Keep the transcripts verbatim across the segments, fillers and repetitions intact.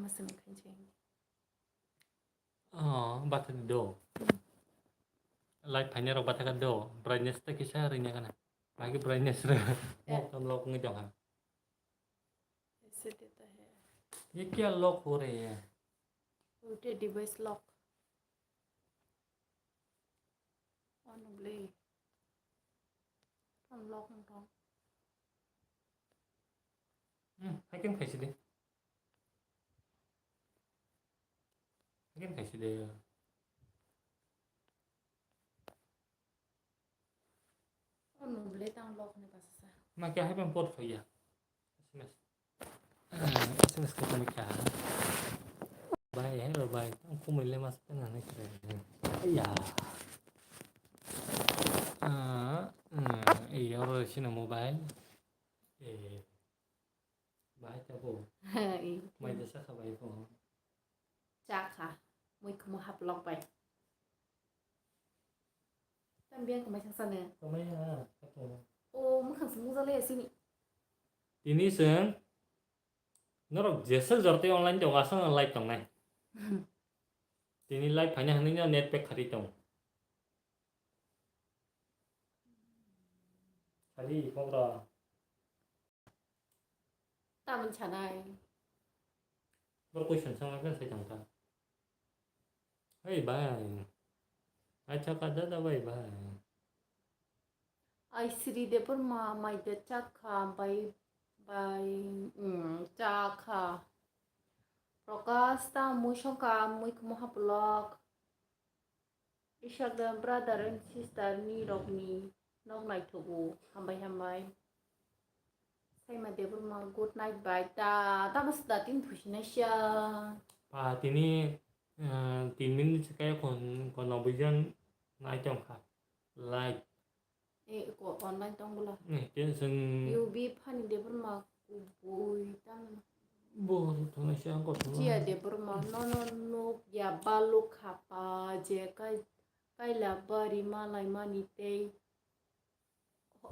Aswk khainching. Oh, bathak do. Hmm. Light phainai rok bathak do. Brightness ta kisa ringya kana. Bagi brightness re. Eh. Mo kam lok ngi dong ha. Aise deta hai. Ye kya lock ho rahi hai? Ulte device lock. Ano ble. Unlock wng tong. Hmm, hai khe khaisi de. Hai khe khaisi de. Ano ble tang lock ni basa sa. Ma kya hai pang pot phaiya. S M S. Ah, S M S ko kami kya. Bhai, hello bhai. Ang kumui le mas pe na nai kre. Ya. Ah, hmm, eh, oro sina mobile. Eh. Bhai ta bo. Eh. Mai da sa kha bhai bo. Cha kha, mui khumo haplok bai. Tam biang khamai sangsa ne. Khamai ha, khato. O, mwkhang se mungsa le sini. Tini se, norok jesa jorte online tongo, aswk live tongnai. Tini live phaina hwnwi no net pack khari tong. Khari phone ro. Tamoni sanai. Bor question sanga khe sai tong ta. Hey bhai. Acha ka dada bhai bhai. Ai Sri Debbarma mai de chakha bai bai, mm, chakha. Prakash ta mui songkha mui khumo haplok. Ishak da brother and sister ni rokni nok naithogo. Hambai hambai. Saima Debbarma, good night, bye. Ta, tamo se da tin phusinai sia. Pa, tini, eh, tin minute se kaya kon, kon obujan nai tong kha. Like. Eh, ko online tong bula. Eh, ke seng. U B Phani Debbarma kubui tamo. Bo, thangna sia ang kosong. Jia Debbarma, no, no, no, ya balu khapa, je kai, kaila bari malai mani tei.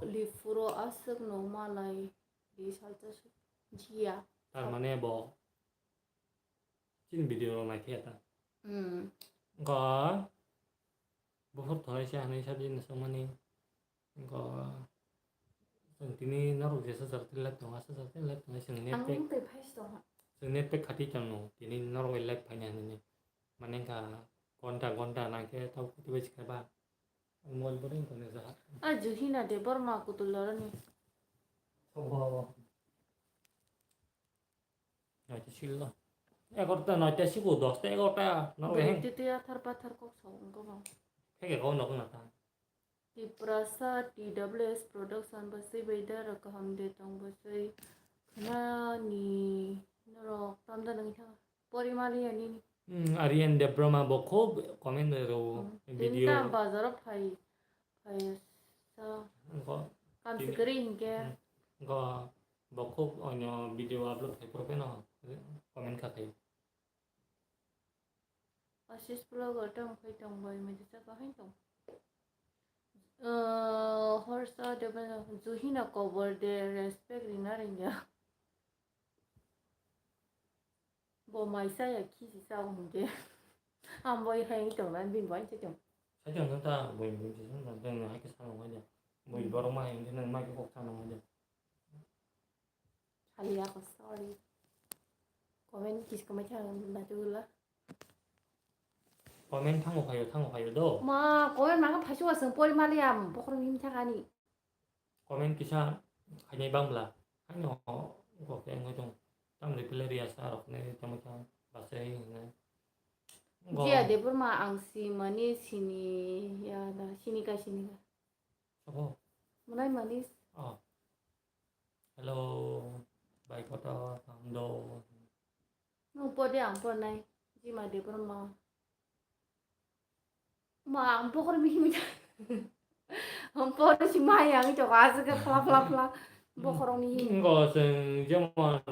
Lifuro aswk no malai di salsa suk jia. Tar mane bo chini video rok naikhe ta. Hmm. Wngkha buphur thonai se hanwi sabjini swngmani. Wngkha chwng tini norok jesa jora tei live tongo, aswk jora tei live tongo, chwng net pack, tei phai se tongo. Chwng net pack khati tongno tini norok bai live phaina hinwi. Mane wngkha gonta gonta nangkhe tau kuti bai sikha ba. Mol bwrwi wngkha nukjaha. A Juhina Debbarma kutul lorani. Obo, obo. Noita silo. Egarota noita siku dosta egarota. Norok heng. Twi twi athar pathar kok sao wngkha ba. Phege kok nok na ta. Tiprasa T W S Production bwswi bai da rw kaham de tong bwswi khwnani norok tamda nangkha. Porimali ani ni. Hmm, Aryan Debbarma bo khub comment rw. Hmm. Video. Tini tam bazar o phai phai sa. Wngkha. Kam tini sikri hinkhe. Hmm. Wngkha bo khub onyo video upload khai phuru pheno comment kha khai. Ashish vlogger tamo khai tong bai mede sa kahai tong. Eh, horsa de ba Juhina kobor de respect rina rengya. Bo maisa ya khisi sa hwnde. Ang bo hai tong na bin bai se tong. Sai tong ta bo bin se tong na tong hai ke sa hwnde. Bo borok ma hai hwnde na ma ke kok sa hwnde. Hali ako, sorry. Comment kis kamai thang na tugula. Comment thango phaio, thango phaio do. Ma, comment mangkha phaisu aswng pori mali am, bokhorok him thakani. Comment kisa khainai bangla. Haino kok yang ngai tong. Tam reply riya sa rok ne tamo kya basai ne. Go. Jia Debbarma ang si mani sini ya da, sini ka, sini ka. Sabo. Munai mani. Oh. Hello. Bai kotor, ang do. Nung pode ang pornai. Jima Debbarma. Ma, ang pokor mi mi. Ang pore si mai ang chok aswk khe phla phla phla. Bokhorok ni. Ngo chwng jemon.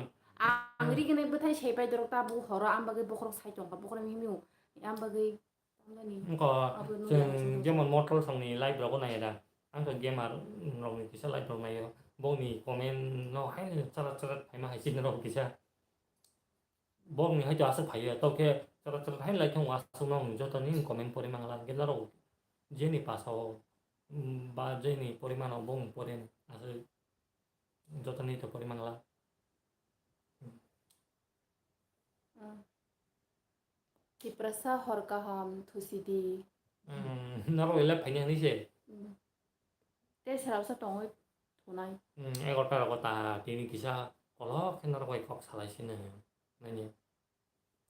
Ang ri gwnai bwthai sai pai dorok ta bu horo ang bagwi bokhorok sai tongkha bokhorok mi mi. Ang bagwi. Wngkha, abo chwng nukya jemon Mortal songni live rogo naiya da. Ang khe gamer rokni kisa live rok naio. Bokni comment no haino charat charat phaima hai chini rok kisa. bokni hai to aswk phaiya, tokhe chwrak chwrak hai lai thung aswk no joto ni comment pori mangla, hwnkhe norok jeni pasao, mm, ba jeni porimano bong porin aswk joto ni to pori mangla. Ah. Tiprasa hor kaham thusi di. Mm, norok elai phaini hinwi se. Mm. Tei srapsa tongwi thunai. Mm, egarota rogo ta tini kisa kolok khe norok bai kok salai sino. Nani.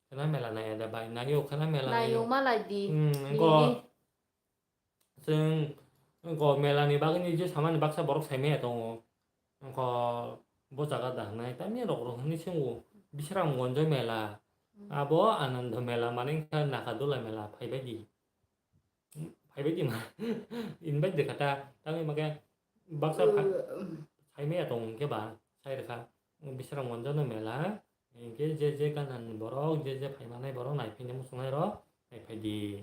Khena mela nai da bai, naio khena mela naio. Naio malai di. Hmm, nini. Engko chwng, engko mela ni bagwi ni je samani baksa borok sai maya tongo. Engko bo jaga da hwnwi tamni rok rok hwnwi swngo. Bisramganj mela. Hmm. Abo Anando mela, mane wngkha Nakadula mela phaibai di. Phaibai di ma. Invite de kha ta. Tangwi ma khe baksa pha-, uh, sai maya tong hwnkhe ba, sai rwkha. Bisramganj no mela, hinkhe je je gana ni borok, je je phai manai borok nai phai nai muchungnai rok nai phai di.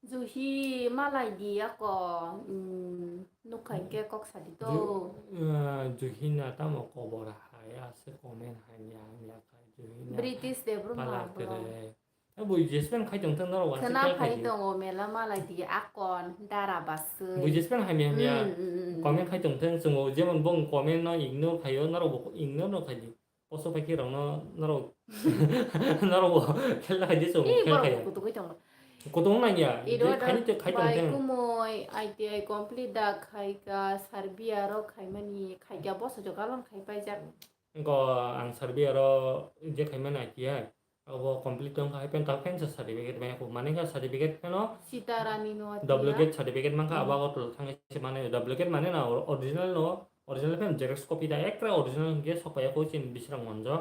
Juhi malai di ako, mm, nukha hinkhe kok sadi to. Ju-, ah, Juhi na tamo kobor hai ase comment hai ya, ya khai Juhi na British de bro pala ma bro. Tere. Eh, bui jespen khai tong tong norok wansi khena khai khai khai di. Tongo mela malai di akon dara basu. Bui jespen hamya hamya. Mm, mm, mm, mm. Comment khai tong tong chungo jemon bong comment no ignore khayo norok bo ignore no khai di. Poso paikhe rokno norok, norok bo khel khai di, chwng. Ee, khel borok khai bo ya. Kutung oi tongo. Kutung nang ya. Iro je da khani te khai tong bai teng. Kumui I T I complete da khai ka, Serbia ro khai mani, khai ka boso jogalon khai paijak. Engko ang Serbia ro je khai mani I T I. Abo complete tong khai pen ta pen sa certificate bai ko. Mane ka certificate pheno Sita Rani no W gate certificate mangkha, hmm, abo Agartala thangwi se mane W gate mane na or-, original no. Original pen xerox copy da ekra original hwnkhe sokpaiya kho chini Bisramganj o.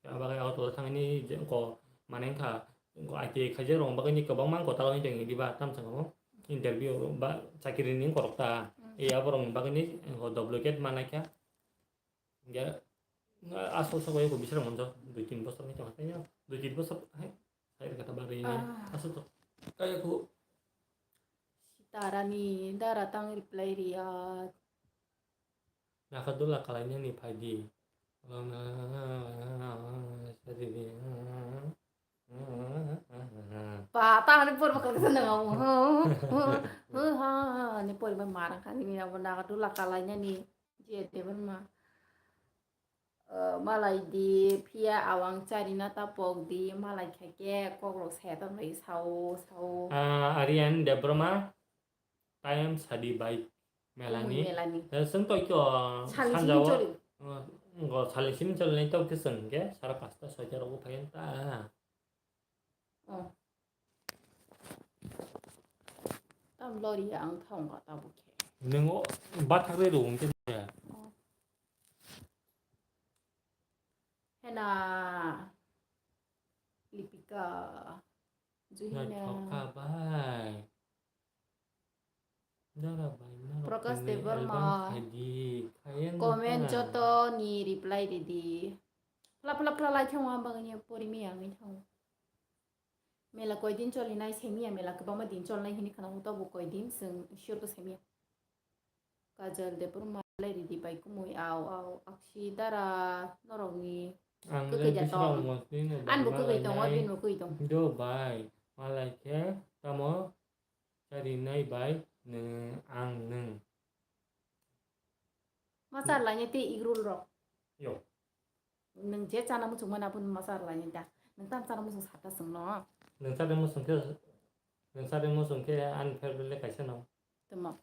Abo khe Agartala thangni je ko mane wngkha, ko I T I khaijak rok bagwi ni kwbangma wngkha, tala wngkha diba tamsa kamo interview ba chakiri ni wngkha rok ta. Hmm. E abo rok bagwi ni duplicate manai kha. Hwnkhe aswk sokpaiya kho Bisramganj o dui tin bosor ni tongkha tei dui tin bosor hai sai rwkha ta bagwi ni. Ah. Aswk to kaya kho. Sitarani dara tang reply riyat. Nakadula kalainani phaidi. Ba, ta hani por bakal kesa nang amu. Hu, hu, hu, ha, ni por ma marang kani ni abo Nakadula kalainani je de ma. Eh, malai di phiya awang charina ta pok di malai khaike kokrok saya ta mai sao, sao. Ah, Aryan Debbarma. Time sadi bai melani. Kumui melani. Eh, chwng tokyo sal sini sanjao, choli. Eh, ngo sal sini choli nai tokyo chwng ke sara pasta soita rogo phayan ta. Oh. Tam lori ang thong ka ta bukhe. Nung o bathak re rung ke ya. Oh. Hena Lipika. Juhina. Naithok kha bai. Dara bai, norok Prakash tini Debbarma. Album khaidi, khaiya no comment ta. Joto ni reply ridi. Phla phla phla lai thangma bagwi ni pori mi ang thang. Mela koi din choli nai semiya, mela kwbangma din chol nai hini khana uta bo koi din sing sure ko semiya. Kajal Debbarma lai ridi bai kumui au au aksi dara norok ni. Ang kwkwi le da bisrok tong. Mosni no ani bo bai kwkwi malai tong, nai. Abini bo kwkwi tong. Do bai, malai khe tamo. Charinai bai nwng ang nwng. Ma charlaini tei igrul rok. Yo. Nwng je chana muchung mani aboni ma charlaini da. Nwng tam chana muchung sata chwngno. Nwng chade muchung khe, nwng chade muchung khe ani favorite le kaisa no. Tamo.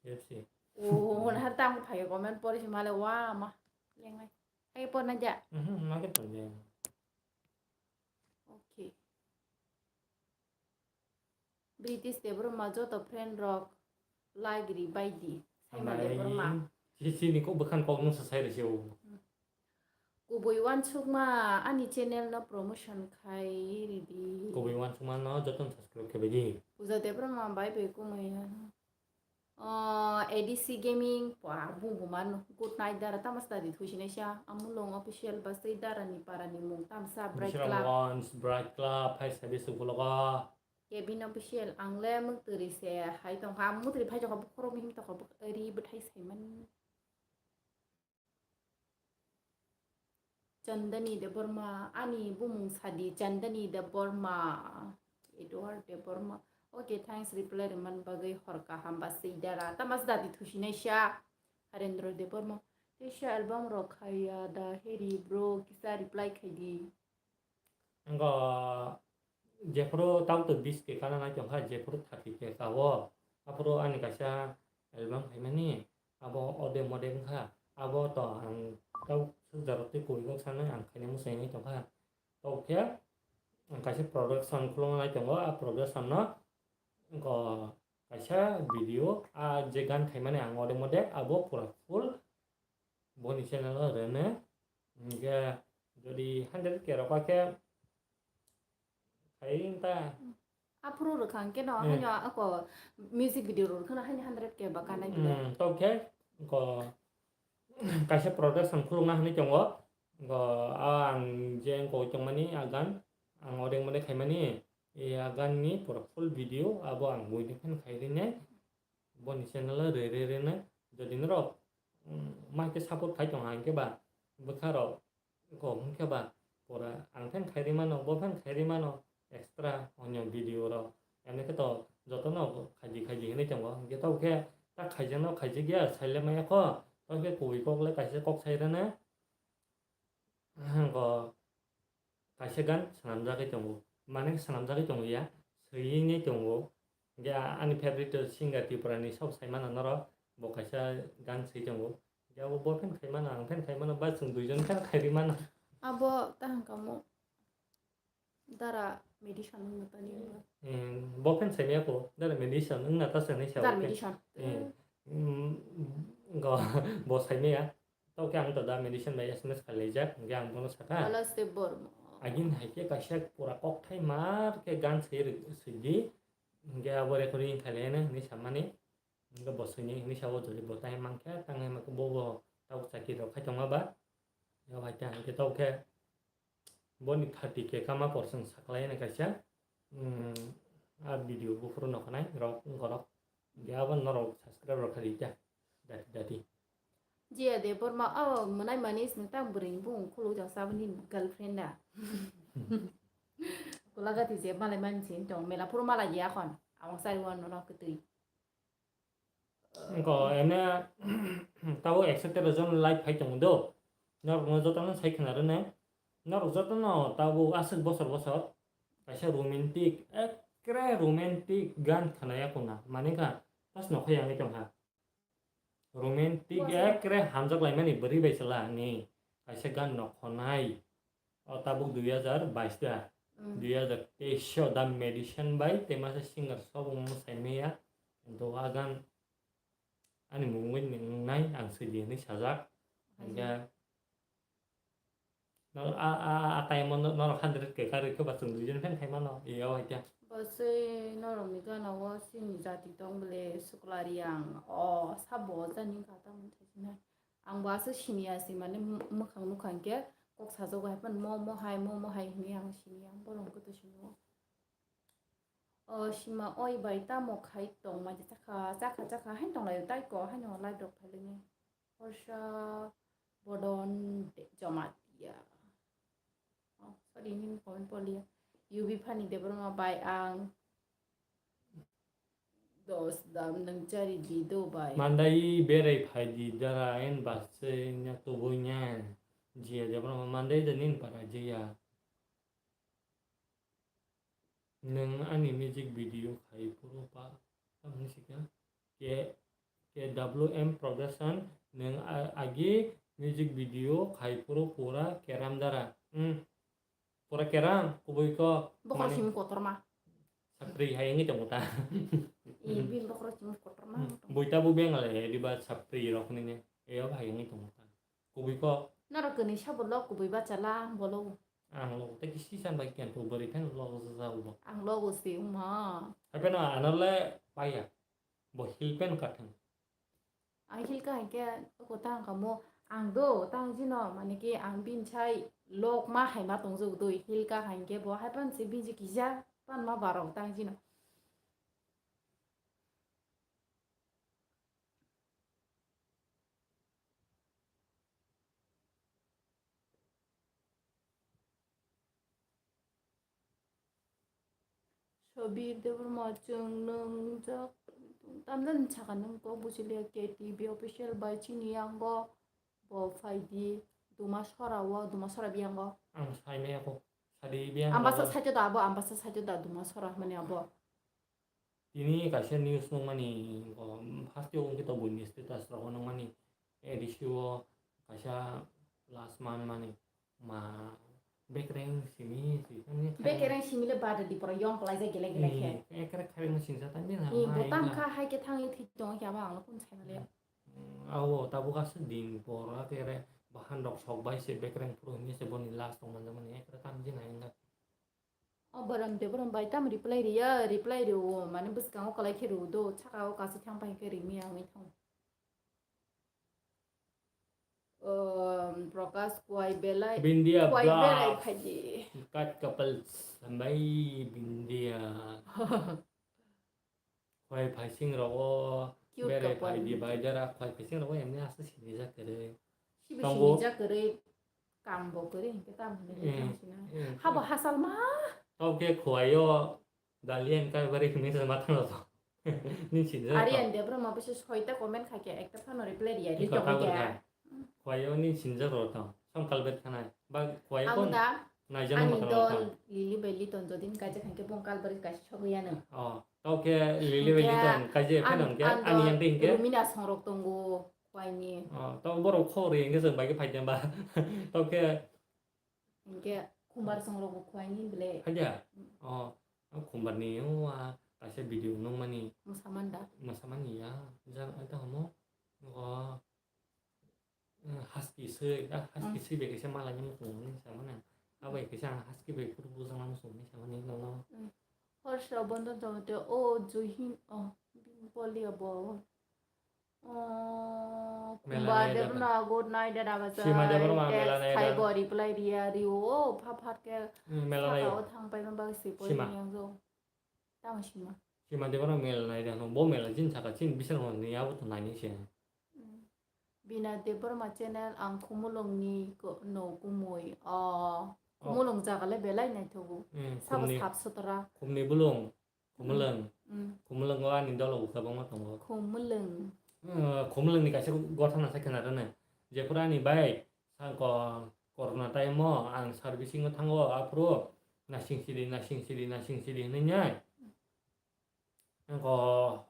K F C. O, hwn har tam phaio comment pori se male wa ma. Lengnai. Hai porna ja. Mhm, ma ke porna. Okay. British Debbarma joto friend rok like ri bai di. Saima Debbarma. Sisi ni kok bwkhan kok nung sa sai risi o. Kubui wansukma ani channel no promotion khai ridi. Kubui wansukma no joto no subscribe khai bai di. Puja Debbarma bai bai kumui ya. Oh, A D C Gaming, pua, bung bung man, good night dara, tama study thui sinai sia, Amulong official basai dara ni para ni mung, tamsa Bright Club. Bisramganj, Bright Club, hai sabi sukulogo. Kevin Official, ang le mwtwrwi se hai tongkha, ang mwtwrwi phai tongkha, bokhorok him tongkha, ri bwthai saiman. Chandani Debbarma, ani bumung sadi Chandani Debbarma, Edward Debbarma. Okay, thanks reply rwman bagwi, hor kaham ba swi dara. Tama se dati thusinai sha. Harendra Debbarma, teisa album rok khaiya da heri bro, kisa reply khaidi. Wngkha jephuru tauto bis ke kana nai tongkha, jephuru thirty ke ka o, aphuru ani kaisa album khaimani, abo ode mode wngkha, abo to ang tau sukjak rok tei kubui kok sanai ang khaina muchungwi tongkha. Tokhe ang kaisa production khulumnai tongo, a production no wngkha kaisa video, a je gan khaimani ang ode mode abo pura full boni channel o rwno. Hingkhe jodi hundred K rok khe khai ta. Aphuru rwkha hwnkhe no, hmm, haino ako music video rw rwkha no haino hundred K ba kanai bile. Hmm, tokhe ko kaisa production khulukna hwnwi tongo. Ko a ang je koi tongmani a gan, ang odeng mode khaimani, e a gan ni pura full video abo ang buini phano khai rinai. Boni channel o re re re no, jodi norok, mm, ma khe support khai tong hang khe ba bwkha rok kok hwn khe ba pura ang phan khai ri mano, bo phan khai ri mano, extra onyo video rok. Ene khe to joto no khaiji khaiji hinwi tongo, hingkhe to khe ta khaijak no khaijak ya, sai le maya kho, to khe kubui kok le kaisa kok sai rwna. Hwnko kaisa gan swnamjagwi tongo, mane swnamjagwi tongo ya, swiywi tongo. Hingke a-, ani favorite singer Tripura ni sok sai mano norok, bo kaisa gan swi tongo. Hingke abo bo phan khai mano, ang phan khai mano, ba chwng duijon phan khai ri mano. Abo ta hwnkha mo dara medicine wngma tani wngma. Hmm, bo phan sai maya ko, dara medicine wngna ta chwng ni sa. Dara medicine. Hmm, hmm, go, bo sai maya. Tokhe ang to da medicine bai S M S khlaijak, hingke ang bono sakha. Wala se bormo. Agin hai khe kaisa pura kokthai mar khe gan se rw-, swidi, hingke abo recording khlaina hinwi samani, hingke bo swini hinwi sao jodi bo tai mankhe, tangnai mankhe bo bo tabuk chakri rok khai tongma ba, ya bai ta hingke tokhe. Boni thirty K kama por chwng saklai na kaisa, mm, a video buphuru nokhanai rok wngkorok. Ge abo norok subscribe rok kha ri ta. Dati dati. Jia Debbarma, oh, mwnai mani sini ta bwrwi ni bung khuluk jak sabo ni girlfriend da. Kulagati je malai mani sini tong mela phuru malai ya khon. Awang sari wan no kwtwi. Wngkha ene tabuk ekso tero jon like phai tongo do. Norokno jotono sai khna rwne. Norok jotono tabuk aswk bosor bosor kaisa romantic, ekre romantic gan khna ya kuna. Mane kha, pas nokha yangwi tongkha. Romantic ekre hamjak laimani bwrwi bai chwla ni kaisa gan no khonai. O tabuk dui hazar bais da. Mm. Dui hazar teis o da medicine bai tei masa singer sok wng sai maya. Kintu a gan ani mung bai nai ang sidi hinwi sajak. Hingke no, a, a, a time o no, norok hundred K karwi khe ba chwng duijon phan khai mano. Iyo hai khe. Bwswi norokni gana o chini jati tong bwle Sukla Reang. O sabo jani kha tamo thaisinai. Ang bo aswk siniya se mane mwkhang nukha hinkhe kok sajago hai phano mo mo hai mo mo hai hinwi ang siniya borok khe to siniya. O sima oi bai tamo khai tongma je chakha chakha chakha haino tonglaio tai ko haino live rok phailaini. Horsa Bodon Jamatia. Oh, sorry, nini comment porliya. Yubi Phani Debbarma bai ang dos dam nang chari di do bai. Mandai berai phai di dara en basai nya tubui nya. Jia Debbarma mandai da nin para jia. Nwng ani music video khai phuru pa, tamo hinwi sikha? K, K W M Production, nwng a-, agi music video khai phuru pura keram dara. Hmm. Pura keram, kubui kok. Bokhorok mani simi kotorma. Sapri hai wngwi tongo ta. E, bini bokhorok simi kotorma. Hmm. Buita bu bengal e, diba sapri rok nini. Eyo hai wngwi tongo ta. Kubui kok. Norok kwnwi sabo lok kubui bachala bolo. Ang logo tei kisi san bai kento bwrwi phano logo jajao bo. Ang logo se wngma. Hai phano ano le paiya. Bo heel pant kathwng. Ang heel kahai khe oko tang kamo ang do tang jino mane ki ang bini sai lok ma hai ma tongjak doi heel kahai khe bo hai phano se bini kisa Panma barok tang jino. Sobir Debbarma chwng nwng jak tamjani saka nwng kok buchiliya K T B official bai chini yango bo phaidi Dumasora o, Dumasora biyango. Ang saimaya kok sadi biyango. Ambasa saito da abo, ambasa saito da Dumasora mani abo. Tini kaisa news nukmani, o, haste o wngkhe to buini status rogo nukmani, A D C o kaisa last month mani ma bekereng simi si tamni khaireng. Bekereng simi le bada di pora yong kwlaijak gele gele khe. Ekere khaireng singsa tamni na. Ni bo tamkha hai khe thangwi thwi tongo khe abo ang no kun sai male. Abo tabuk aswk din pora kere bahan rok sok bai se bekereng phuru hinwi se boni last tong manjakmani ekere tamjin hai wngkha. O borom de borom bai tamo reply riya, reply rio, mane bwskango kwlai khe rio do, saka o kasu thang pai khe rimya wngwi thang. Um, Prakash Kuai belai, Bindia Kuai belai Vlogs. Phaidi. Kat Couples, hambai Bindia. Khwai phaising rogo cute berai couple. Phai di bai dara khwai phaising rogo emni aswk sinijak kwrwi. Sibo tongo. Sinijak kwrwi, kambo kwrwi hinkhe tamo hinwi tamo sina. Habo hasalma. Tawkhe khwai o dalian kai bari hinwi se matang rok. Ni sinijak. Aryan Debbarma bwse soita comment khaikhe ekta phano reply riya, ri tongkha. Khwai o ni sinijak rok tong. Songkal bet khanai. Ba khwai o kon. Naijana ani matang rok dol tong. Lili bai Liton jodi ni kaijak hinkhe bong kalbari kaisa sogwi ano. Oh. Tawkhe Lili bai Liton kaijak phano hinkhe ani yang de hinkhe Rumina songrok tongo khwaini. Oh, tawkhe borok khok ri hinkhe chwng bai khe phai tongba. Tawkhe hinkhe Khumbar songrok bo khwaini bele. Phaiya? Oh, Khumbar ni o a kaisa video nukmani. Mwsamani da? Mwsamani ya. Jang ai ta homo. Oh. Husky swi, ah, husky swi bai kaisa malai ni muchung ni sama nang. Abai kaisa ang husky bai kuru bujang na muchung ni sama ni nono. Horsa bondo jomte o Juhin, oh, bini poli abo. Oh, Kumba Debna good night dada basa. Sima Debbarma mela nai da. Sai bo reply riya rio, pha phat ke. Mela nai. Saka o thang pai ma bag si poli yang jo. Tamo sima. Sima Debbarma mela nai da no, bo mela jin saka chin bisar hon ni abo to nai ni se. Bina Debbarma channel ang Khumulwng ni ko-, no kumui. Oh, Khumulwng jaga le belai naithogo. Sabo sap sutra. Khumni bulung, Khumulwng. Khumulwng o ani dolo bo kwbangma tongo. Khumulwng. Khumulwng ni kaisa gothana sai khna rwno. Jephuru ani bai sangko corona time o ang servicing o thango, aphuru nasing sidi, nasing sidi, nasing sidi hinwi nai. Angko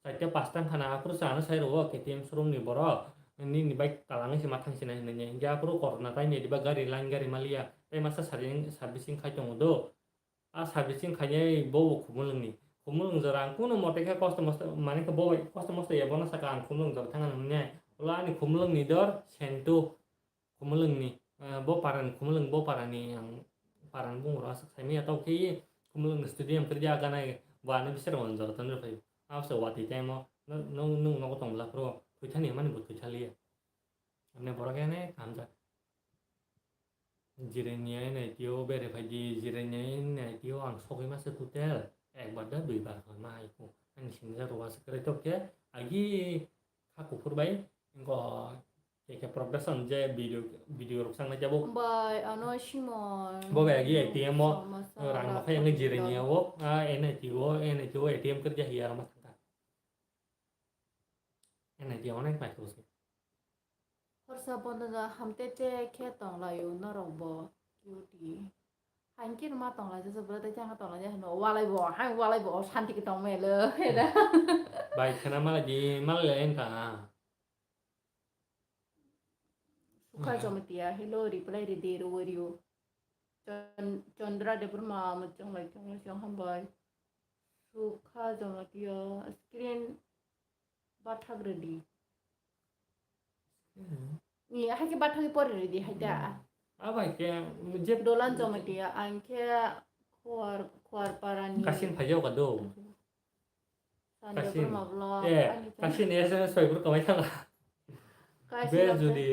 chaita pasta wngkha na, aphuru chana sai rwo K T M showroom ni borok, nini bike kalangwi se ma thang sinai hinwi. Hinkhe aphuru corona time ni diba gari line gari maliya, tei masa servicing, servicing khai tongo do. A servicing khainai bo bo Khumulwng ni. Khumulwng jora ang kuno mote khe kosto mosto, mane khe bo bai kosto mosto ya bono saka ang Khumulwng jora thang hinwi. Ulo ani Khumulwng ni dor Sentu. Khumulwng ni, eh, bo parani, Khumulwng bo parani ang parani bung rok aswk sai manya, tao khe Khumulwng ni stadium kwrwi ya ganai bo ani bisero on jora tonjak phai. Abo se watwi time o nwng, nwng nogo tong bwla phuru thwi thani hwnmani bo thwi thaliya. Ani borok ene hamjak. Jirania ene tio bere phai di, Jirania ene tio ang sogwi masa tutel ekbar da duibar ma hai ko. Ani sinjak rok aswk kwrwi tok khe agi kha kuphur bai. Engko K K Production je video, video rok sangnai tabuk. Bai, ano Simon. Bo bai agi A T M o rang no khaiyang Jirania o, a, N I T o, N I T o A T M kwrwkya hiya rok ma thangkha. N I T o onek pai khe. Horsa bondo da hamte te khe tonglaio norok bo. Cutie. Hain khe ma tonglaijak, bwrwi tei chang tonglaijak hino, walai bo, hai walai bo, shanti khe tong melo, heda. Bai khena malai di, malai lai wngkha. Sukha Jamatia, hello, reply ridi, rwui rio. Chan-, Chandra Debbarma, mwchang lai, chang lai, chang hambai. Sukha Jamatia, screen bathak ridi. Ni, hai khe bathagwi pori ridi, hai da. Abai khe, je Dolan Jamatia, ang khe Khuar, Khuarparani. Kasin phaijago do. Sanja Kasin. Burma vlog, eh, ani channel. Kasin S M S phai bwrwi kwmai thangkha. Kasin Be of the judi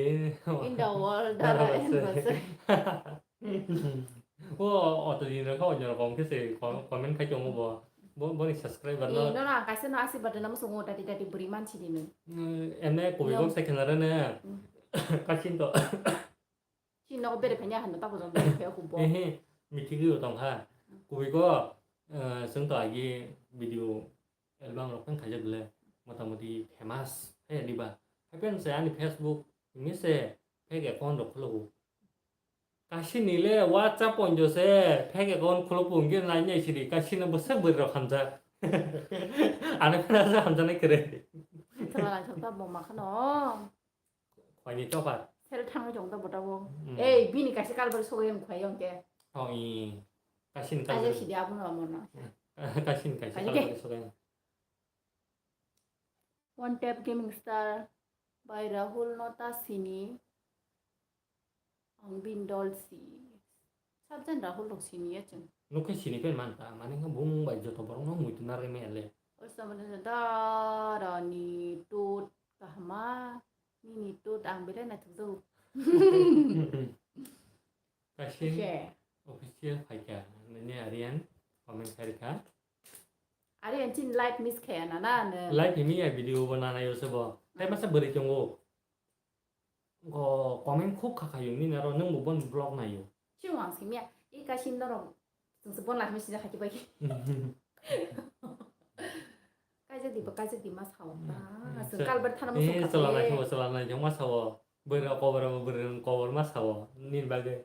in the world, Dara Dara Basai. Basai. Ko auto din rokha onyo rok khe se com-, comment khai tongo bo. Bo, boni subscriber no. Ni no na kaisa no asirwad na musungo tati tati buri mansi di no. Mm, ene kubi kok se khena re ne. Mm. Kasin to. Chini nogo bere phaiya hano tabo jong bere phaiya kubo. Ehe, mithi gwi tong kha. Kubi ko, eh, sung to agi video album rok phang khaijak le, motamoti famous hai diba. Hai phang se ani Facebook ni se fake account rok khuluk. Kasini le WhatsApp ponjo se fake account khuluk pung ge nai nai sidi kasini bwsak bwrwi rok hamjak. Ani phana se hamjaknai kwrwi. Thala lai thok ta bo ma khano. Khwani topar. Sel thangwi tong ta bota bo. Mm. Ei, bini kaisa kalbar sogwi ang khwai ang ke. Oh, i. Kasin kaisa kalbar. Sidi abo no amo no. Kasin kaisa kalbar sogwi. One Tap Gaming Star by Rahul no ta sini. Ang bin dol si. Sabjan Rahul rok sini ya chwng. Nukhe sini pen man ta, mane khe bung bai joto borok no muitu na re me le. Osa mane dara ni tut kahma, nini tut ang bele na thuk jao. Kasin official phaikha, nini Aryan comment khairikha. Aryan chin live miss khaya na na ne. Live himi ya video bo nana yo se bo. Tai masa bwrwi tongo. Go comment khub kha khayo nini aro nwng bo bon vlog nayo. Chwng ang simya, i kasin norok chwngse bon lai hama sijak hai bai. Kaijak di ba, kaijak di ma sao. Ba, chwng kalbar thana mo song kha. Chala nai thangma, chala nai thangma sao. Bwrwi rok kobor, bwrwi rok kobor ma sao. Nini bagwi.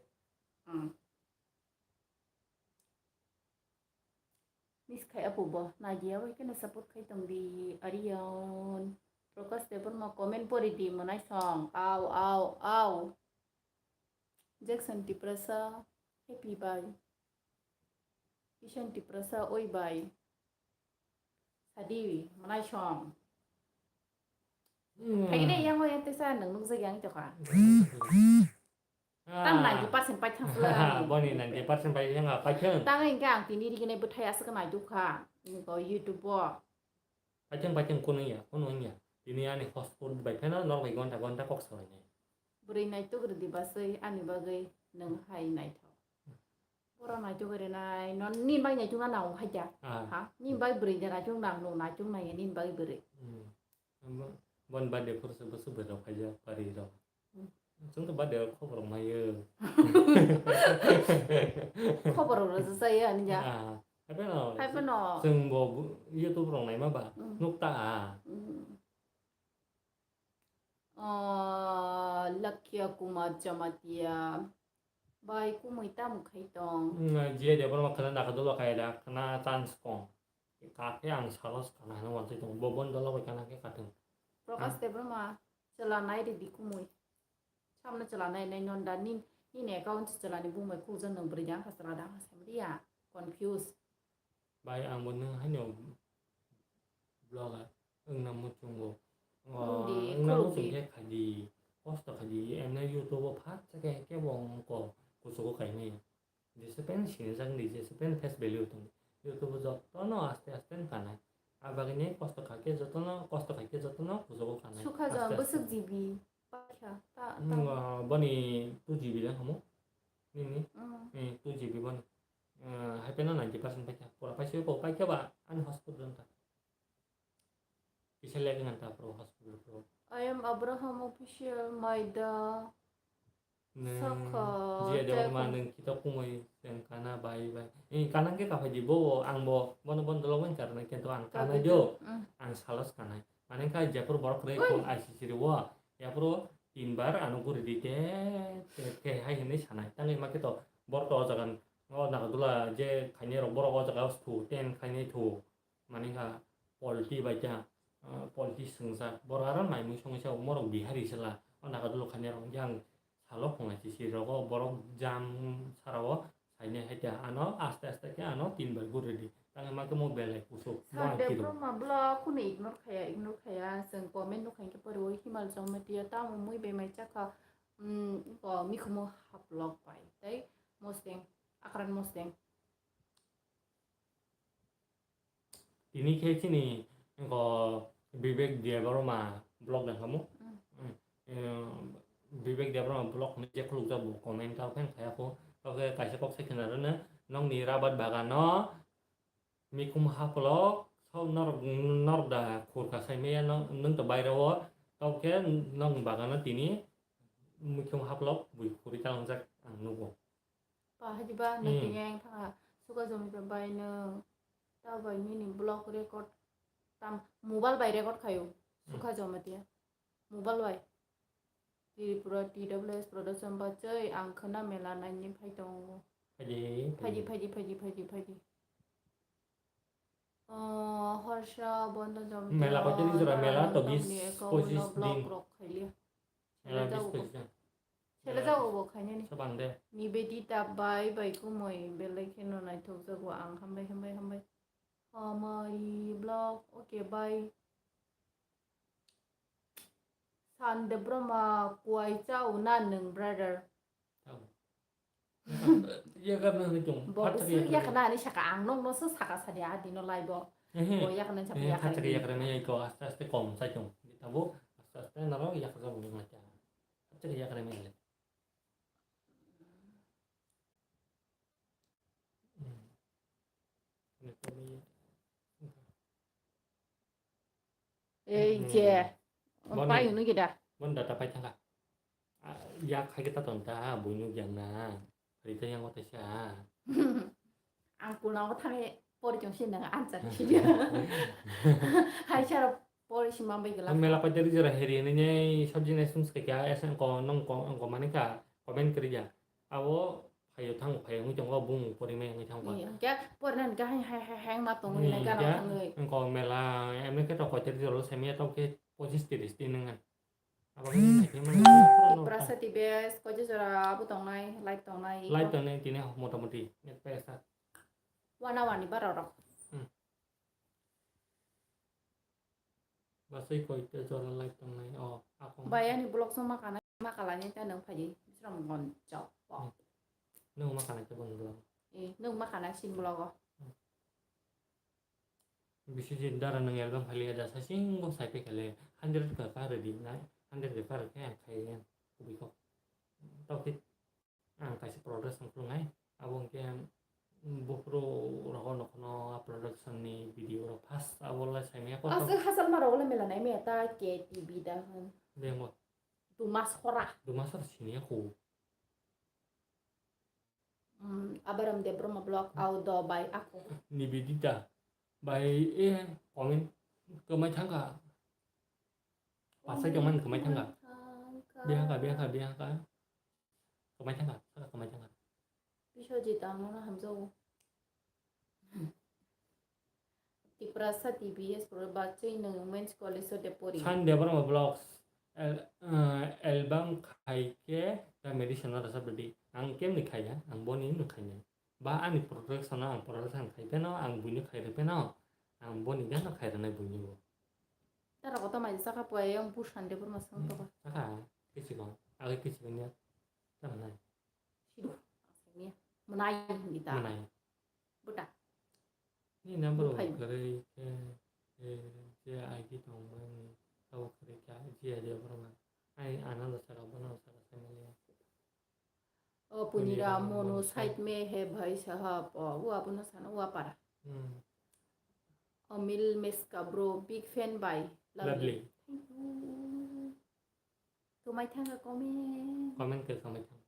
Miss khai apo bo, nagiya bai kena support khai tong di, Aryan. Prakash Debbarma comment pori di, monai song, au, au, au. Jackson Tiprasa, happy bai. Ishan Tiprasa, oi bai. Sadi, monai song. Hai de yang yang tesa nang nung jagi ang tokha. Tang ninety percent pai thang sila. Boni ninety percent pai thang pai thang. Tang engke ang tini rigi nai bwthai aswk nai dukha. Ko YouTube o. Pai thang pai thang kono ya, kono ya. Tini ani hotspot bai phena norok bai gonta gonta kok salai nai. Bwrwi nai tuk rwdi baswi ani bagwi nwng hai naithok. Boro naituk rinai, non ni bai naituk na nang khaja. Ah. Ha? Ni bai bwrwi de naituk nang, nung naituk nai ni bai bwrwi. Hmm. Bon birthday phuru se bwswk bwrwi rok khaja, pari rok. Hmm. Chwng to birthday rok khobor rok mayo. Khobor rok rwjak chaya ani ja. Ah. Hai phano. Hai phano. Chwng bo bu-, YouTube rok naima ba. Hmm. Nuk ta a. Hmm. Ah, Lakya Kumar Jamatia. Bai, kumui tamo khai tong? Hmm, Jiya Debbarma khana naka dolo kaya da, khana chance kong. Kake ang salos khana hano wansai tong. Bobon dolo bai khana ke katung. Prakash Debbarma, chwla nai ridi kumui. Samno chwla nai nai non da nin, nin account chwla ni bumai kujan nang bwrwi dang kha chwla dang kha samriya. Confuse. Bai, ang bo nwng haino vlogger wngna muchungo. O, wngna muchung khe khaidi, kosto khaidi, emne YouTube o phatsa khe kebo wngkha kuchugo kaimaya. Jesa pen sinijak ni, jesa pen face value tong. YouTube o jotono aste aste wngkha nai. Abagini kosto kha khe jotono, kosto khai khe jotono kuchugo kha nai. Sukha jang bwswk G B. Paikha, ta, ta. Hmm, ah, boni two G B lang hamo. Nini? Hmm. Eh, two G B boni. Eh, hai peno ninety percent paikha. Pura paisa ko paikha ba ani hotspot don ta. Kisa lek ngan ta pro hotspot pro. I am Abraham official, Maida. Neng Sakha, Jiya Debbarma neng kita kumui teng kana bai bai. Eh, kana ke kapai di bo, ang bo, bono bono dolo wen karna kento ang kana jo. Hmm. Ang salos kanai. Mane kha jephuru borok kwrwi phone I C C rio, yaphuru tinbar ano guri di te, te, te hai hinwi sanai. Tangwi ma khe to borok to o jaga o nagadula je khainai rok borok o jaga o thu, ten khainai thu. Mane kha polti bai kha, ah, polti swngjak. Borok aro naimung songwi sa morok Bihari sela. O nagadula khainai rok yang salo phungai sisi rogo borok jam sarao sainai hai khe ano aste aste khe ano tin bar guri di. Tangwi ma khe mo belai kusuk. Sir, mo ang khe Debbarma vlog kunu ignore khaya, ignore khaya. Chwng comment nukha hinkhe poriwo Himal Jamatia tamo mui bemai chakha, um, ko mikhumu haplok pai. Tei mosteng, akran mosteng. Tini khe chini, ko, Vivek Debbarma vlog dang khamu. Mm. Mm. Eh, Vivek Debbarma vlog ni je khuluk jak bo comment ka fan khaya ko. Khe kaisa kok sai khna rwno, nokni rabar bagano mikhum haplok, so norok, norok da khurka sai maya, no-, nwng to baire o, tok khe nokni bagano tini mikhum haplok bui khurwi kalangjak ang nugo. Pa haji ba, hmm, nang tini ang thangha, suka jomi pa bai nwng, ta bai nini vlog record tam, mobile bai record khayo, hmm, suka jomi tiya. Mobile bai. Tripura T W S Production bachai ang khwna mela naini phai tongo. Phaidi, phaidi, phaidi, phaidi, phaidi, phaidi. Oh, Harsha Bondo Jom mela to koitini jora mela to tamni bis account pochis no block din. Rok khailiya. Mela bis pochis din. Sele jago bo khainani. Sabang de. Nivedita bai bai kumui belai kheno naithok jago ang hambai, hambai, hambai. Hamari block, okay, bye. San Debroma kuai chao na nwng, brother? Tamo. Yakar na ni chong. Bo phat bisu thak yakar. Yakna ani saka ang nong no so saka sani adi no lai bo. Ehe. Bo yakna chak ehe, yakar phat thak ni. Yakar na yai ko aste aste kom sai chong. Tabo aste aste naro yakar bo ngai cha. Phat thak yakar na yai. Hmm. Ini kami. Ei, hmm, je. Bon pai ni, hunu gida. Bon data pai thangka. Ah, ya khai kita tonta, buinu jangna. Hari ta yang kota sha. Ang kulna ko thame pori chong sin dang answer si dia. Hai sara pori si mambai gela. Mela pai jari jara heri ni nei sabji nei sum skya esen ko nong ko, ko mani ka comment kri ja. Abo phaio thang phaio wngwi tongo, bung porimai wngwi thang ba. Iya, hwnkhe porinani gahai hai hai hai ma tongo, hmm, hinai gana hwnkhe thangwi. Wngkha mela, emni khe tok koitri jora sai manya tok khe pochis tris din wngkha. Abo khe naikhe manya. Tiprasa T V S koicha jora abo tongnai, live tongnai. Live tongnai tini motamoti net paisa. Wana wani bara rok. Hmm. Basai koita jora live tongnai, o, akong. Bai, ani vlog song ma kana, ma kalani ta nwng phaidi, bisram gon chok. Hmm. Nwng ma kana khe boni vlog. Eh, nwng ma kana sin vlog o. Hmm. Bisi jin dara nwng album phali ya da sa sing bo sai pe kale hundred ka ka ready na, hundred ka ka khe ang khai ya kubui kok. Tau khe Ang kaisa production khulungnai, abo hwnkhe, mm, buphuru rogo nokhono a production ni video rok first abo le saimanya kotor. Aswk hachal ma rogo le mela nai maya ta K T V da hwn. Bengbo. Duma sora. Duma sora siniya khu. Mm, Abaram Debbarma vlog, au do bai aku. Nivedita bai e comment kwmai thangkha. Pasai tongmani kwmai thangkha. Bihaka, bihaka, bihaka. Kwmai thangkha, saka kwmai thangkha. Biswajit ang nono hamjago. Tiprasa T V S pro bachwi nwng Women's College o de pori. San Debbarma Vlogs, el-, eh, album khai khe ta medicine ora sabdi. Ang kemni khaiya, ang boni no khainai. Ba ani production no ang production khai pheno, ang buino khai rw pheno, ang boni gana khai rwnai buino bo. Tara koto mai saka pua yang bu sande pur masang to ba. Saka, kisikon, age kisikon ya. Tama nai. Sidu, asing ya. Menai hindi ta. Menai. Buta. Ni number one kare ke, eh, je I D tong mani, tau kare kya, je I D pura ma. Ai, ananda saka, bono saka, family. O Punira Mono side me he bhai sahab, o wa bono sana wa para. Hmm. Amil Meska bro, big fan bhai. Love you. Lovely. Thank you. Kwmai thangkha comment. Comment khe kwmai thang.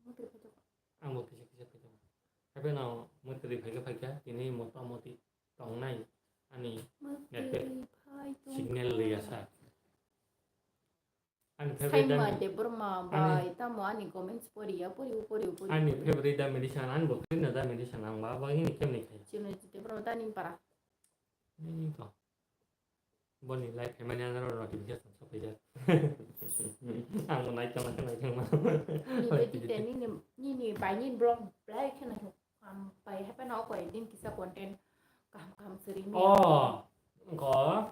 Ang bo kwrwi phaikha. Ang bo kisa kisa phaikha. Hapheno mwtwrwi phaikha phaikha, tini motamoti tongnai ani network signal rwya sa. Ani favorite Saima Debbarma bai tamo ani comments poriya, poriu, poriu, poriu. Ani favorite da medicine, ani bo khe na da medicine, ang ba ba ini kemni khai. Chino Debbarma ta ni para. Ini to. Boni live phaimani ano notification sopaijak. Ang bo nai tongma khe nai tongma. Ni beti te nini, nini bai nini vlog belai khe nai. Am pai hape na okoi din kisa content kaham kaham seri ni. Oh, ko.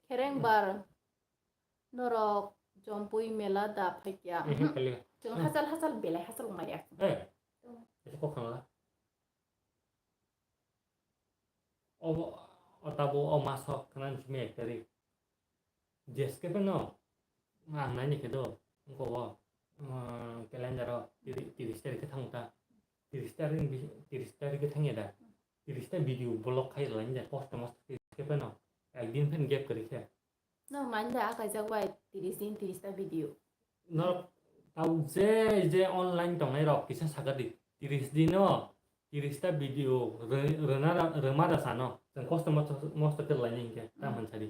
Khereng bar. Norok jompui mela da phaikya. Mhm, kali. Chwng hachal hachal belai hachal wngmaya. Eh. Ese kok khangla. Obo, o tabo o masok khna simi ek tarik. Jeske pheno ang naini khe do, wngkha o. Calendar o tiri-, tiris tarik khe thango ta. Tiris tarik ni bis-, tiris tarik khe thangya da. Tiris ta video vlog khai rwlaini da. Kosto mosto tiris khe phano. Ekdin phano gap kwrwi khe. No, mani da akaijak bai tiris din tiris ta video. No, tau je, je online tongnai rok kisa sakadi. Tiris dino, tiris ta video rw-, rwna ra-, rwma da sano. Chwng kosto mosto, mosto khe rwlaini hinkhe. Tam Hmm. hwn sadi.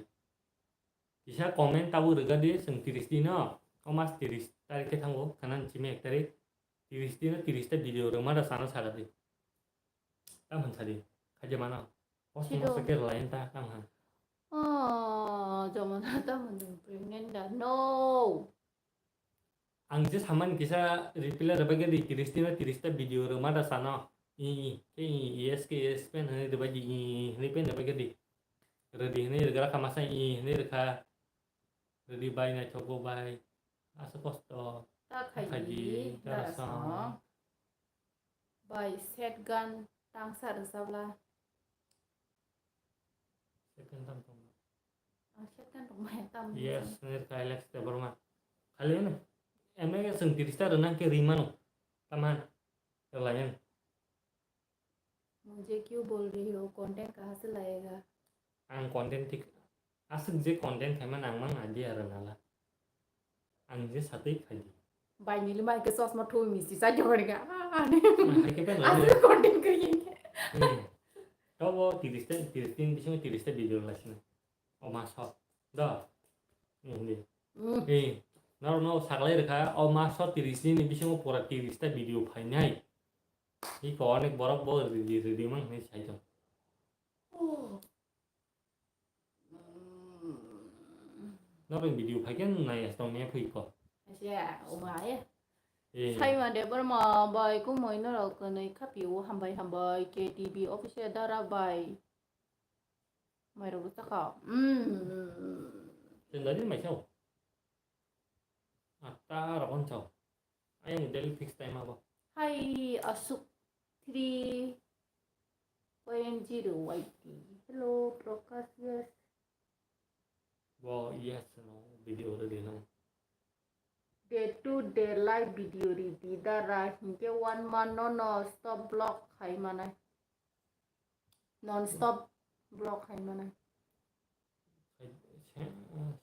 Kisa comment tabuk rwgadi, chwng tiris dino, o mas tiris tarik khe thango, khana chimi ek tarik. Tiris dino, tiris ta video rwma da sano sakadi. Tam hwn sadi. Khaje mano. Kosto Sido. mosto khe rwlaini ta, tam hwn. Oh, Jomona, tam hwn pregnant da. No. Ang je samani kisa reply rwbaikhe di, tiris dino tiris ta video rwma da sano. I, i, khe i, yes khe yes pen hwnwi rwbaidi, i, i, hwnwi pen rwbaikhe di. Rwdi hwnwi rwgra kha masa, i, hwnwi rwkha. Rwdi bai, naithogo bai. Asa kosto. Ta khaidi, Khaidi, darasong. darasong. Bai, set gan tangsa rwchabla. Second tam tongma. Ang set gan tongma, tam Yes, nir ka Alex Debbarma. Khali ne, M A ke seng tiris ta rwnang ke rimano. Taman, rwlayan. मुझे क्यों बोल रही हो? Content कहाँ से लाएगा? Ang content tik, aswk je content khaima nang mang idea rwnala. Ang je satwi khaidi. Bai nili mai ke chosma thui misti sa jogani ka. Ah, ne. Ang hai ke pen Aswk lani. content creating. Hmm. Tobo tiris ta, tiris din bisingo tiris ta video lasina. O maso. Da. Hindi. Hmm. Eh, naro no saklai rwkha. O maso tiris din ni bisingo pura tiris ta video phainai. Iko onek borok bo ridi ridi mang hinwi sai tong. Oh. Mm. Norok video phai khe nai ya tong ne phui ko. Asia, uma ya. Eh. Saima Debbarma bai kumui norok kwnwi khapi o hambai hambai K T V official dara bai. Mai rok bwsa kha. Mm. Tendari mai sao. Atta rok on sao. Ayang daily fix time abo. Hi, Asuk three point zero Y T. Hello, Prakash, yes. Bo, yes, no, video ready no. Day to day live video ready dara, hinke one month no, no stop vlog khai manai. Non stop vlog khai manai. Khai-, se-,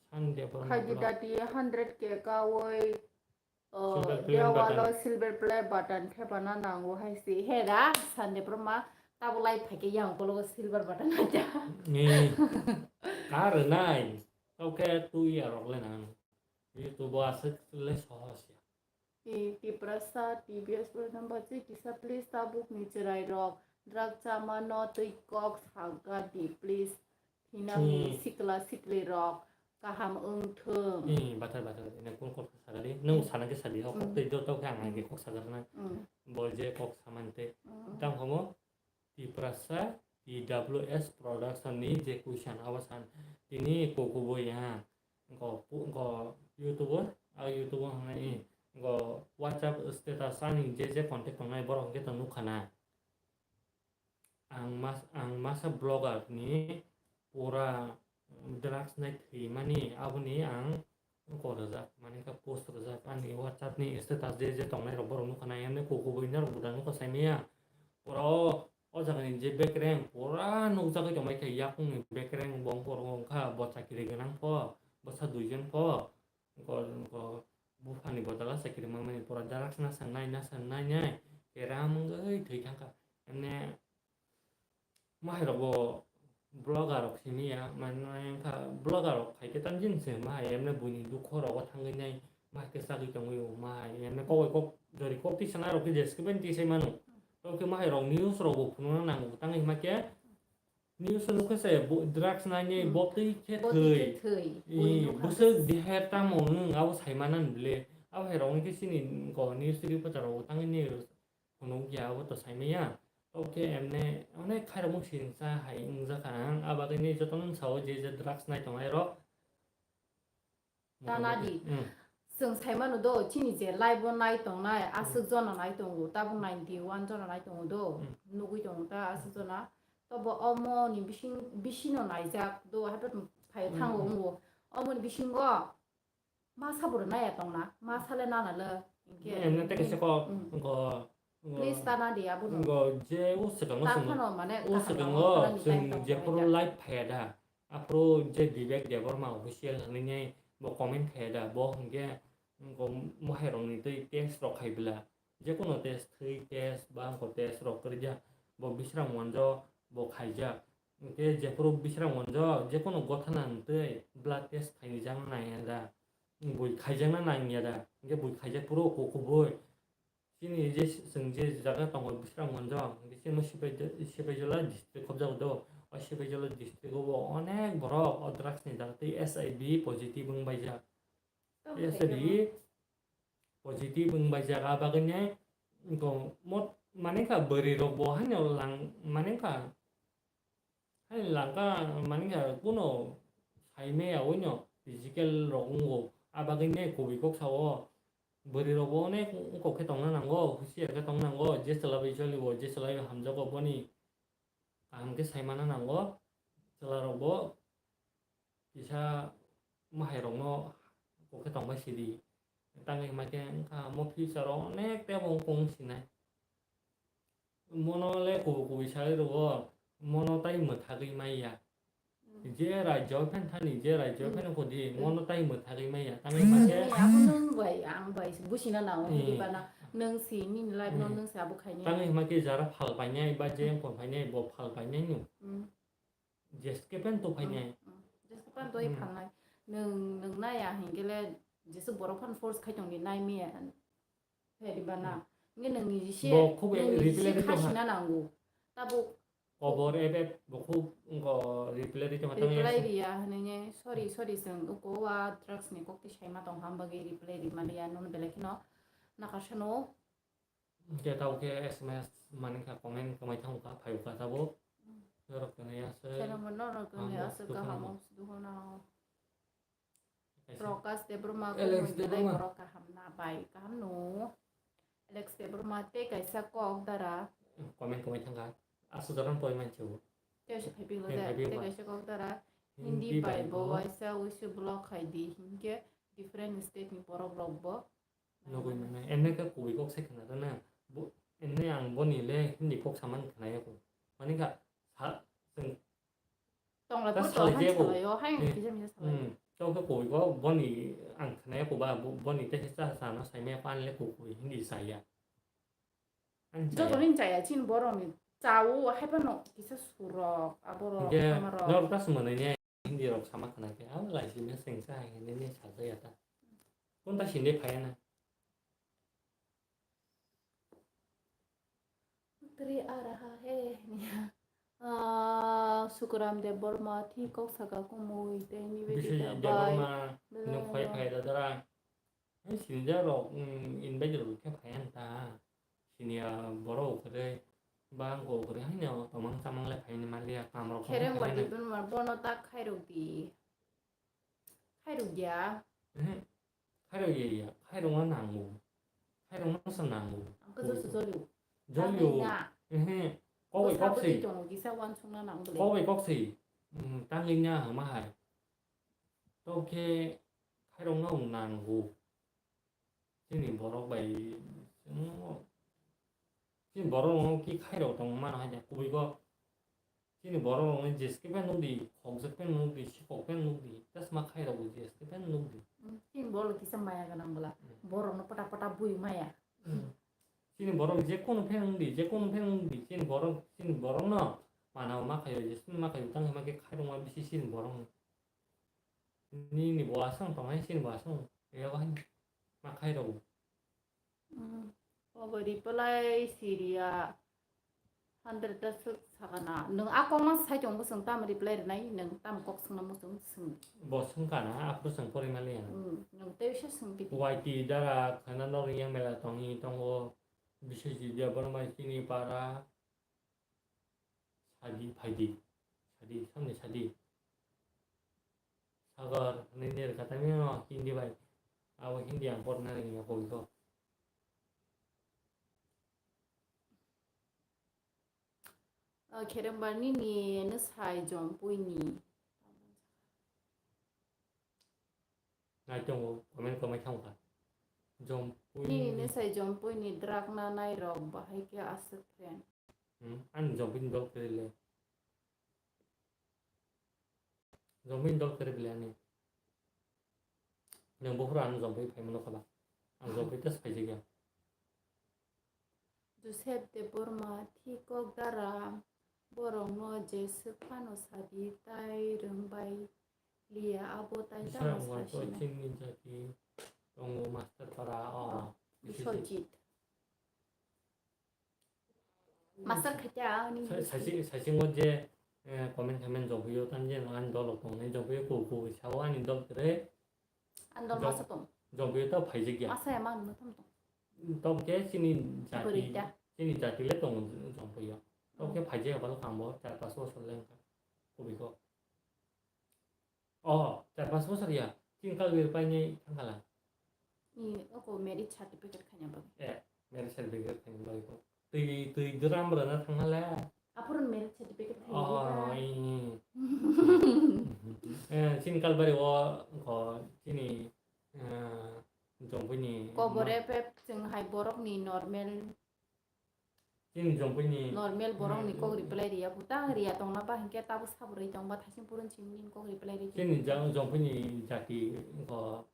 Sunday borok Khai di vlog. Dati hundred K kawoi, uh, Silver play dewalo button. Silver play button thepana nango hai si. He da, Sunday borok ma tabo live phaikhe yang kologo silver button aja. Ni. Kar nai. Oke, tu ya rok le nang. YouTube o aswk le sohos ya. I Tiprasa T V S program bachi kisa please tabuk ni chwrai rok drug chama no twi kok saga di please. Hinami Hmm. sikla sikli rok kaham wng thung. Ni bathar bathar ina kun kok saga di. Nung Hmm. sana ke sadi ho kok Hmm. tei joto khe ang Hmm. ke kok saga na. Hmm. Bo je kok samante. Hmm. Tang homo. Tiprasa T W S Production ni je question abo san tini kokubui ha. Go pu-, go YouTube o, a YouTube o hwnwi go WhatsApp status ani je je contact tongnai borok hwnkhe to nukha na. Ang mas-, ang masa vlogger ni pura drugs nai thwimani aboni ang kok rwjak, mane kha post rwjak, ani WhatsApp ni status je je tongnai rok borok nukha na, emne kokubui norok buda nukha saimaya. Pura o, o jaga ni je bekreng pura nukjagwi tongmai kha, yakung ni bekreng bo wngkha, bo chakiri gwnang pho, bwsa duijon pho, wngkha, wngkha buphani bodala chakiri manmani pura drugs nasa nai, nasa nai nai, keram wngwi thwi thangkha. Emne Mahai rok bo vlogger rok simi ya, mane wngkha vlogger rok hai khe tamjin se mahai emne buini dukho rogo thangwi nai, mahai khe chagwi tongwi o, mahai emne kok bai kok jori kok tisa nai rok khe jeswk bai tisa mano. Tei khe mahai rok news rok bo phunukna nango, tangwi hima khe news o nukha se bo drugs nai nai Hmm. bo twi khe Bo twi thwi. khe thwi. Ui, Ui, nukha. Bwswk deher tamo wng abo sai manani bwle. Abo hai rok wngkhe chini ko news reporter rok bo tangwi nai. Phunukya abo to saimaya. Tei khe emne onek khairokmung singsa hai wngjakha ang. A bagwini jotono sao je je drugs nai tongnai rok. Tanadi. Hmm. Chwng saimano do, chini je live o nai tongnai, Hmm. aswk jona nai tongo, tabuk ninety one jona nai tongo do, Hmm. nugwi tongo ta aswk jona. Tobo omo ni bising, bisino naijak do, haphai phai Hmm. thango wngwo. Omo ni bisingo Masa bo rwnai ya tongna, masa le nana le. Hinkhe emne tei kaisa kok, mm, go, go, please tana di abono. Go je o swkango ta chwng, phano mane o kaham swkango nangma phano chwng time tong jephuru khlaijak. Live phaiya da, aphuru je Vivek Debbarma official hinwi bo comment khaiya da, bo hinkhe go mohairokni twi test rok khai bwla, jekono test, thwi test ba angkor test rok kwrwikya, bo Bisram Ganjo bo khaijak. Hinkhe jephuru Bisram Ganjo jekono gothana twi blood test khainijak nangya da, bui khaijakna nangya da, hinkhe bui khaijak phuru kubui. Chini je, chwng je jaga tongo Bisramganj, hwnkhe chini Sipaijala district khobjago do. O Sipaijala district o bo onek borok o drugs ni jaga tei S I V positive wng baijak. Tamo S I V positive wng baijak, a bagwino mot-, mani kha bwrwi rok bo haino lang, mani kha Hai langka mani kha kuno sai maya oino physical rok wngo, a bagwi ne kubui kok sao. Bwrwi rok bo onek wngkok khe tongna nango, husiar khe tongna nango, je chwla bai choli bo, je chwla bai hamjago boni kaham khe sai mana nango. Chwla rok bo kisa mwhai rok no kok khe tongbai sidi. Tangwi hwnba khe wngkha mo future o onek tebo wngkok wng sinai. Mono le kubui kubui sai rwo, mono tai mwthagwi maya. Mm. Je rajyo phen thani, je rajyo phen khodi, mm, mono tai mwthagwi maya. Tamo mm, hwnba khe abo nwng bai, ang bai, busi na nao, mm, hwnwi bana, nwng si, nini life no mm, nwng si abo khainai. Tamo hwnba khe jara phal painai, ba je mm, wngkor painai, bo phal painai no. Mm. Jeske pen to phainai. Mm, mm. Jeske pen to mm, phalnai. Nwng, nwng naya hinkhe le, jesu borok phan force khai tongdi nai miya. Pheri bana. Hmm. Nge nang ni jise, bo khub nang ni reply jise rito ha. Khasina nango. Tabo kobor ebe bo khub ngo reply rito ha tang reply ya. Riya hwnwi nge, sorry, hmm, sorry, chwng uko wa drugs ni kok ti saima tong ham bagwi reply ri maliya, non belai kheno nakasano. Hwnkhe tabo khe S M S mani kha comment kwmai thang kha, phai kha tabo. Hmm. Norok tini aswk. Channel mo norok tini aswk kaham o sudu hono. Kaisa. Prakash Debbarma Alex kumui belai Debbarma. Borok kaham na bai, kaham no. Alex Debbarma tei kaisa kok dara. Comment kwmai thangkha. Aswk jorang poi manse bo. Tei se phaipi tei de, phaipi tei ba. Kaisa kok dara. Hindi Hindi bai bai bo bo. Waisa wisu block khai di. Hinkhe different state ni borok rok bo. Nugui mannai. Emne khe kubui kok se khna rwna. Bo, emne ang boni le Hindi kok saman khna ya ko. Mani kha sa, chwng Tongla ta photo salai hai je bo. Salai o, hai hmm, kisa misa salai. Hmm. Tong khe koi bo, boni ang khna ya ko ba, bo-, boni te sa sa no sai me pan le ko koi Hindi sa ya. Ang sa ya. Joto ni chaya chin borok ni chao hai phano kisa surok, aborok, hingke amarok. Norok ta sumano ne Hindi rok sama khna khe, abo lai si me seng sa hai ne ne sa ya ta. Kon ta sinde phaya na. Twi araha he niya. Ah, Sukuram Debbarma thi kok saka kumui tei Nivedita Biswajit bai Debbarma belai no phai no. Phai da dara. Hai sinja rok, mm, invite rok khe phai ang ta. Siniya borok kwrwi, bang ko kwrwi hai no tomang chamang le phai ni maliya kam rok. Khereng bai phai di na. Dun mar bono tak khai rok di. Khairok ya. Ehe. Khairok ya ya. Khairok no nango. Khairok no sa nango. Ang khe joso jolio. Jolio. Tangwi na. Ehe. Kok bai kok se. Bwsa bwtwi tongo, kisa uansukna nango bwle. Kok bai kok se. Hmm, tangwi na hama hai. To khe khairok no nango. Chini borok bai, chini borok no ki khairok tong mano hai da kubui go. Chini borok rok no jeske pen nukdi, khokjak pen nukdi, sikhok pen nukdi, chasma khairok bo jeske pen nukdi. Hmm, chini borok kisa maya gwnang bwla. Hmm. Borok no pota pota bui maya. Hmm. Chini borok je kono pen nukdi, je kono pen nukdi, chini borok, chini borok no mana ma khayo, jeske ma khayo, tang ma khe khairok ma bisi chini borok no. Nini bo aswk tong hai, chini bo aswk. Ego hai ma khairok. Hmm. Obo reply siriya hundred ta swk sakana. Nwng a kokma sai tongo, chwng tamo reply rwnai, nwng tamo kok swngna muchung swng. Bo swngkana, aphuru chwng pori maliya. Hmm, nwng tei se swngdi. Y T dara khana norok yang mela tongwi tongo. Biswajit Debbarma chini para. Sadi, phaidi. Sadi, samni sadi. Sagar, nini rwkha tangwi no Hindi bai. Abo Hindi ang porna nangya koi ko. O kherembar nini nwsai jom puini. Nai tongo, comment kwmai thangkha. Jompui. Nini ni sai Jompui ni drug na nai rok bahai khe aswk friend. Hmm, ani Jompui ni dol kwrwi le. Jompui ni dol kwrwi bele ani. Nang buphuru ano Jompui phai mano khala. Ang Jompui test phai jagya. Joseph Debbarma, thikok dara, borokno je swk phano sadi tai rwngbai liya, abo tai tamo sasina. Chini jati tongo master para, o, Biswajit. Master khaita ani. Sa-, sasi, sasingo je, eh, comment khaimani Jompui o, tamni je ani dol rok tongnai, Jompui o kuk kuk sao ani dol kwrwi. Ani dol masa tong. Jompui o ta phaijak ya. Masa ya mang no tam tong. Tong khe chini jati, chini jati le tong Jompui o. Tong khe phaijak ya balo kangbo char pas bosor le wngkha. Kubui kok. Oh, char pas bosor ya. Chini kal bir painai thangkhala. Ni oko marriage certificate khaina bagwi. Eh, marriage certificate khaina bagwi ko. Twi, twi dram rana thangkhala. Aphuru marriage certificate khaina bagwi. Oh, i. Eh, chini kal bari o ko chini, eh, Jompui ni. Kobore pe chwng hai borok ni normal. Chini Jompui ni normal borok ni kok reply riya, butang riya tongna ba hinkhe tabuk sabrwi tongba thasing purun simi ni kok reply ri. Chini jang Jompui ni jati ko,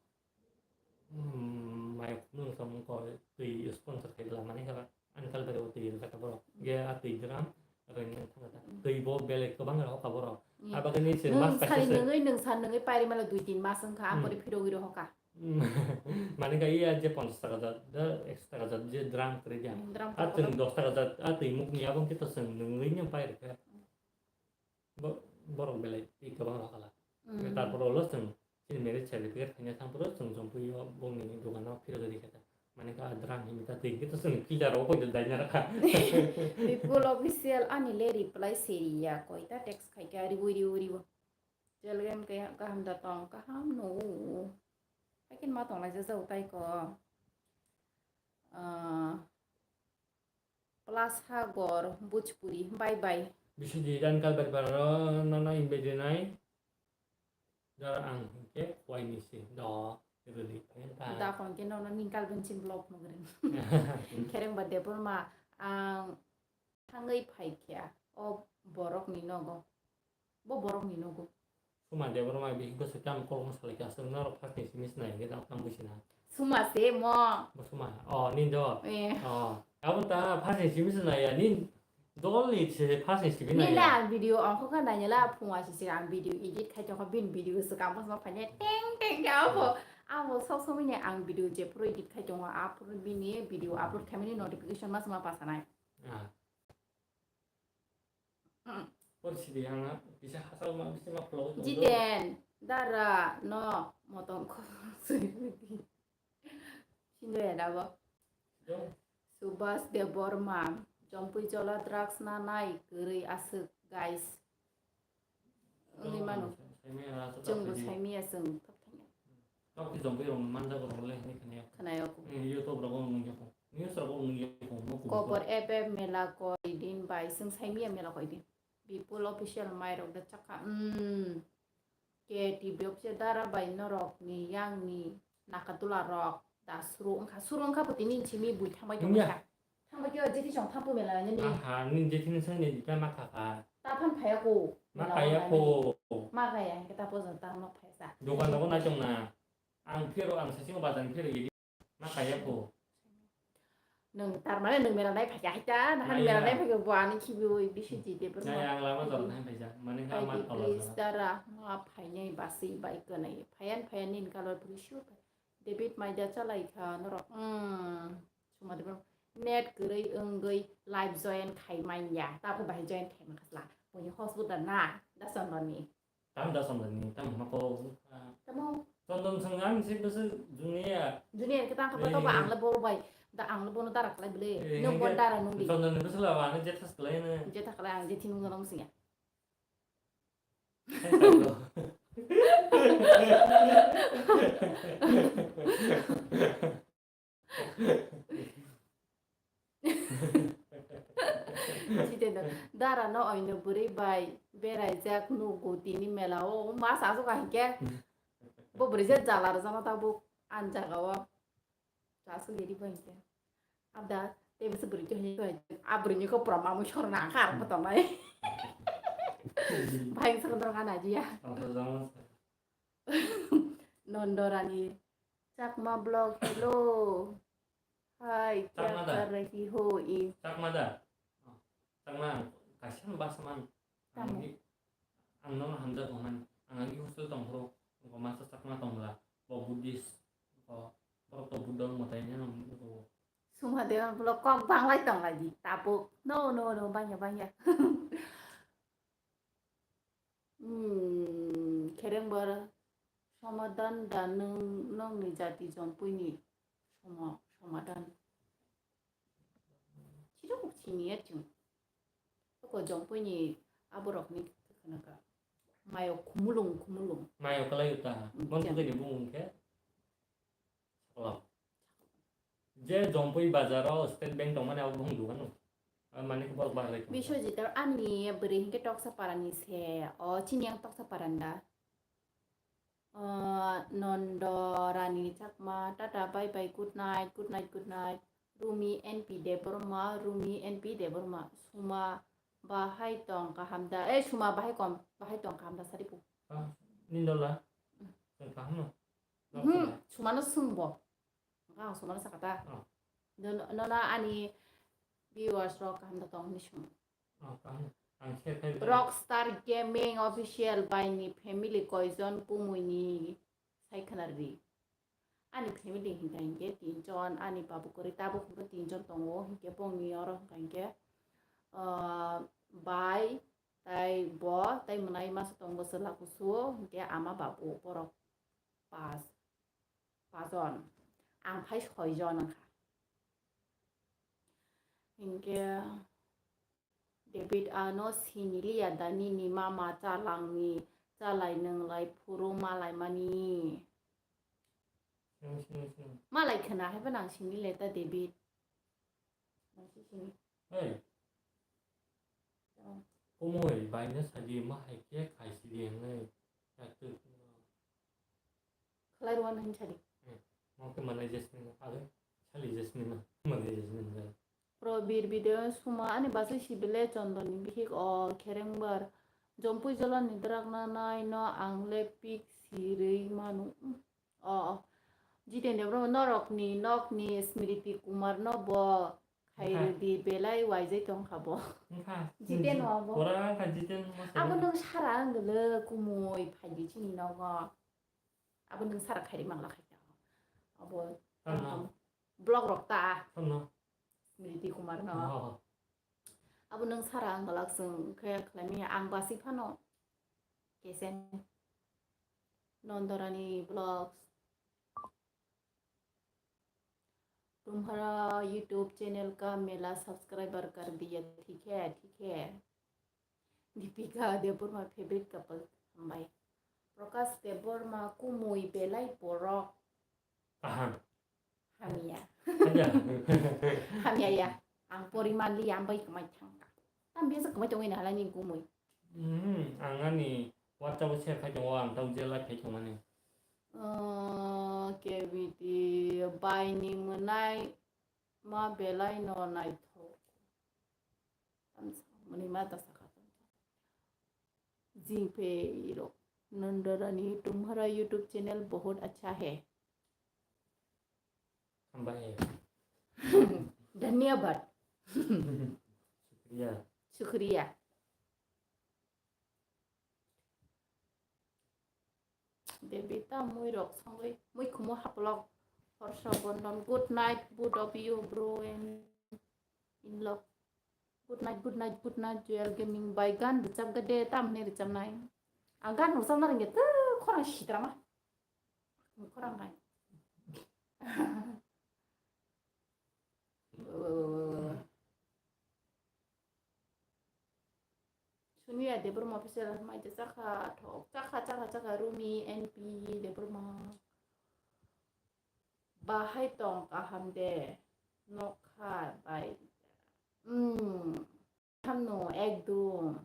mm, mai khumung sam ko twi sponsor khai la mani kha ani kal bari o twi rwkha borok. Ge a twi dram rwni thangkha. Twi bo belek kwbang rok kha borok. Abagani se mas kaisa nungwi nungsa nungwi pairi mala dui tin mas wngkha, apore phirogwi rohokha. Mane ka iya je ponchas taka jat, da ekso taka jat je drum kwrwi dia. Drum kwrwi. A twng dos taka jat, a twi mukni abang khe to chwng nungwi nw pai rwkha. Bo-, borok belai twi kwbang rok hala. Tarpor ulo chwng chini marriage certificate khaina thang phuru chwng Jompui o bongni dogano phirogwi rikha ta. Mane ka drum himwi ta twi khe to chwng filter o poito daina rwkha. People official ani le reply seriya koita text khaikha riwi riwi riwi. Chwng khe kaham da tong, kaham no. Haikhe ma tonglaijak jao tai ko. Ah, Plus Hagor Bhojpuri, bye bye. Biswajit ani kal bari para no no invite rinai. Dara ang hinkhe khuaini se do rwdi phai ta. Da hon khe no no ning kal bensin vlog no grin. Khereng ba Debbarma ang thangwi phai khe o borok ni nogo. Bo borok ni nogo. Suma Debbarma bihik bwswk tamo kolokma salai kha, aswk norok first ni simi swnai hwnkhe tamo tamo bwsina. Suma se mo. Bo Suma. Oh, nin do. Eh. Oh. Abo ta first ni simi swnai ya, nin dol ni se first ni simi nai ya. Nila ang video ongkho kha nai nila phung asi se ang video edit khai tongkha bin video swkang bosma phai teng teng khe abo. Abo sok somoi ni ang video je pro edit khai tongo, upload bini video upload khai mani notification ma sma pasanai. Ah. Por sidi ang kisa hasal ma bisi ma vlog tongo. Jiten, dara, no, motong ko. Sindo ya dabo. Subhas Debbarma, Jompui jola drugs na nai, kwrwi aswk, guys. Wngwi mano. Chwngbo saimaya chwng thok thangya. Kok ki Jompui rok manjak rok le hinwi khwnaya. Khwnaya ko. Ni YouTube rogo nungya ko. News rogo nungya ko. Kobor F F mela koi din bai, chwng saimaya mela koi din. Bipul official mai rok da chakha. Hmm. K T V official dara bai norok ni yang ni nakatula rok da suru wngkha. Suru wngkha bo tini simi bui thangbai tongkha. Thangbai khe o jethi song thampu mela nani. Aha, ni jethi ni sani ta ma kha kha. Ta phan phaya ko. Ma kaya ko. Ma kaya hingke ta pojon ta nok phaya sa. Dokan rogo nai tong na. Ang phiro ang sasing bazar phiro gidi. Ma kaya ko. Nung tar mane nung mela nai phaya hai ta. Na han mela nai phaya bo ani khibi oi bisi jite por. Na yang lama jor nai phaya. Mane ka ma tola. Please dara ma phai nai basi bai ko nai. Phayan phayan nin kalor puri shu. David maida chalai kha norok. Hmm. Suma de net kwrwi wngwi live join khai manya. Ta ko bahai join khai mankha sla. Boni hospital na da Chondon ni. Tam da Chondon ni tam ma ko. Tamo. Chondon song ang se bese dunia. Dunia ke ta ka to ba ang le bo bai. Da ang le bo no dara khlai bele. No bo dara nung di. Chondon ni bese la wa ne jethas khlai ne. Jetha khlai ang jethi nung nung sing ya. Chitendo dara no oino bwrwi bai beraijak nugo tini mela o ma sa suka hinkhe bo bwrwi je jala rwjakma tabuk ani jaga o. Chasuk yari bai ke. Abda, tei bwswk bwrwi khe hwnwi bai. A bwrwini khe pura mamui sor na kha, ang bo tongnai. Bai, ang sakno rwkha na diya. Nondorani. Chakma vlog, hello. Hi, kya kar rahi ho? I. Chakma da? Oh, Chakma, ang kaisa basa man. Ang agi, ang nono hamjak tongmani. Ang agi hostel tongphuru, ang masa Chakma tongla, bo Buddhist, bo, borok to Buddha mwtai ni ano. Suma de vlog kok banglai tonglai di, tabuk. No, no, no, bangya, bangya. Hmm, khereng bar somadan da nwng, nwng ni jati jompui ni somo-, somadan. Chirok chini ya chung. Ko jompui ni aborok ni khana ka. Mayo khumulung, khumulung. Mayo kalai uta. Hmm, mon kutai ni bung ke. Saklo. Je Jompui bazar o State Bank tongmani abo bung dukano. Abo mani khe borok bahai tongmani. Biswajit, ani bwrwi hinkhe Toksa Parani se. O chini yang Toksa Paranda. O Nondo Rani Chakma, tata, bye bye, good night, good night, good night. Rumi N P Debbarma, Rumi N P Debbarma, Suma bahai tong kaham da. Eh, Suma bahai kom, bahai tong kaham da saripu. Ah, Nindola. Hmm. Kaham no? Hmm, sumano sungbo. Ang sumano sakata. Oh. Nono ani viewers rok kaham da tong ni sung. Oh, kaham. Ang share khai. Rockstar Gaming Official bai ni family koijon kumui ni sai khana ri. Ani family hinka hinke tinjon, ani babu kori tabuk hinke tinjon tongo, hinke bongni oro hinka hinke, ah, bai, tai bo, tai mwnai masa tongo chwla kusu, hinke ama babu borok pas. Pajon. Ang phai soijon wngkha. Hinkhe David ano siniliya da nini mama chalangni chalai nwnglai phuru malaimani. Sini, sini, sini. Malai khwna hai phano ang siniliya ta David. Nang si sini. Hey. Kumui, baino sadi, ma hai khe khai sidi hwnwi. Khlai rwna hwn sadi. Hmm. Mo khe manai Jasmine no, aro sali Jasmine no, manai Jasmine no. Probir video suma ani bwsai sibile Chondoni bihik o kherengbar. Jompui jolani drakna nai no ang le pik sirwi manu. O, Jiten Debbarma norokni nokni Smriti Kumar no bo khairwdi belai waijai tongkha bo. Wngkha. Jiten wa bo. Pura wngkha Jiten mo. Abo nwng sara wngwlw kumui phaidi chini nogo. Abo nwng sara khairi mangla khaikha. Abo tamo. Vlog rok ta. Tamo. Smriti Kumar no. Oh. Abo nwng sara wngwlak chwng khe khlaimani ang basi phano. Kesen. Nondorani Vlogs. तुम्हारा YouTube channel का मेरा सब्सक्राइबर कर दिया, ठीक है, ठीक है। Deepika Debbarma favorite couple, hambai. Prakash Debbarma kumui belai borok. Kaham. Hamya. Hamya. Hamya ya. Ang poriman li ang bai kwmai thangka. Tam biasa kwmai tongwi na halai ni kumui. Hmm, ang ani WhatsApp o share khai tongo, ang tamo je live khai tongmani. Oh, K B T bai ni mwnai ma belai no naithok. Tamsa mwnai ma ta saka. Jingphe iro. Nondorani तुम्हारा YouTube channel बहुत अच्छा है। Hambai. Dhanyabad. Shukriya. Shukriya. Devi ta mui rok songwi mui khumu haplok. Horsha Bondon. Good night, both of you, bro and in love. Good night, good night, good night, Joel Gaming bai gan rwchapgade, tamni rwchapnai. Ang gan rwchapna rwngya, tw khorang sitrama. Khorang hai. Sunia Debbarma official mai de chakha thok, chakha, chakha, chakha, Rumi N P Debbarma. Bahai tong kaham de, nokha bai. Hmm. Hamno ekdom.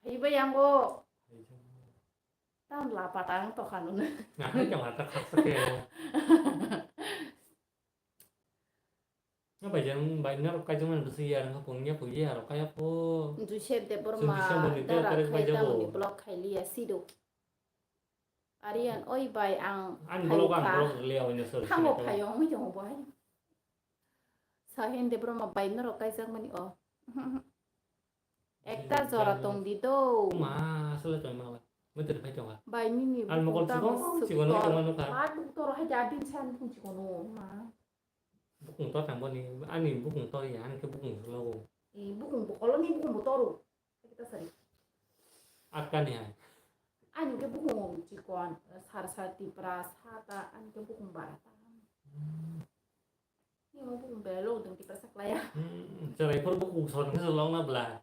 Phaibai yango. Tam la patang to khanu. Nah, hai kama ta khaksa ke. Paijak bai norok kaijak mani bwswk ya, wngkha pungya pungya ya rok kaya po. Joseph Debbarma Chwng December ni teis dara tarikh khai paijak tamoni o. Block khai liya sido. Aryan, oi bai ang Ani phaio block ang kha. Block rwliya oino sir Thango sinai phaio wngwi tongo bo hai. Sahin Debbarma bai norok kaijak mani o. Ekta jora tong di do. Ma, aswlai tong ma. Meter phai tong ha. Bai nini Al mokol bukung tamo chikon, suk chikon tor. Tong ma nukha. Pat bukung tor hai ja din san bukung chikon o ma. Bukung tor tang boni, ani bukung tor ya, ani ke bukung logo. Eh, bukung bokolo ni bukung botoro. Kita sari. Akka ni hai. Ani ke bukung chikon, sar sar tipra, sata, ani ke bukung barata. Hmm. Ni mo bukung belai lo dong tipra saklaya. Hmm, chwrai phor bukung son khe long na bla.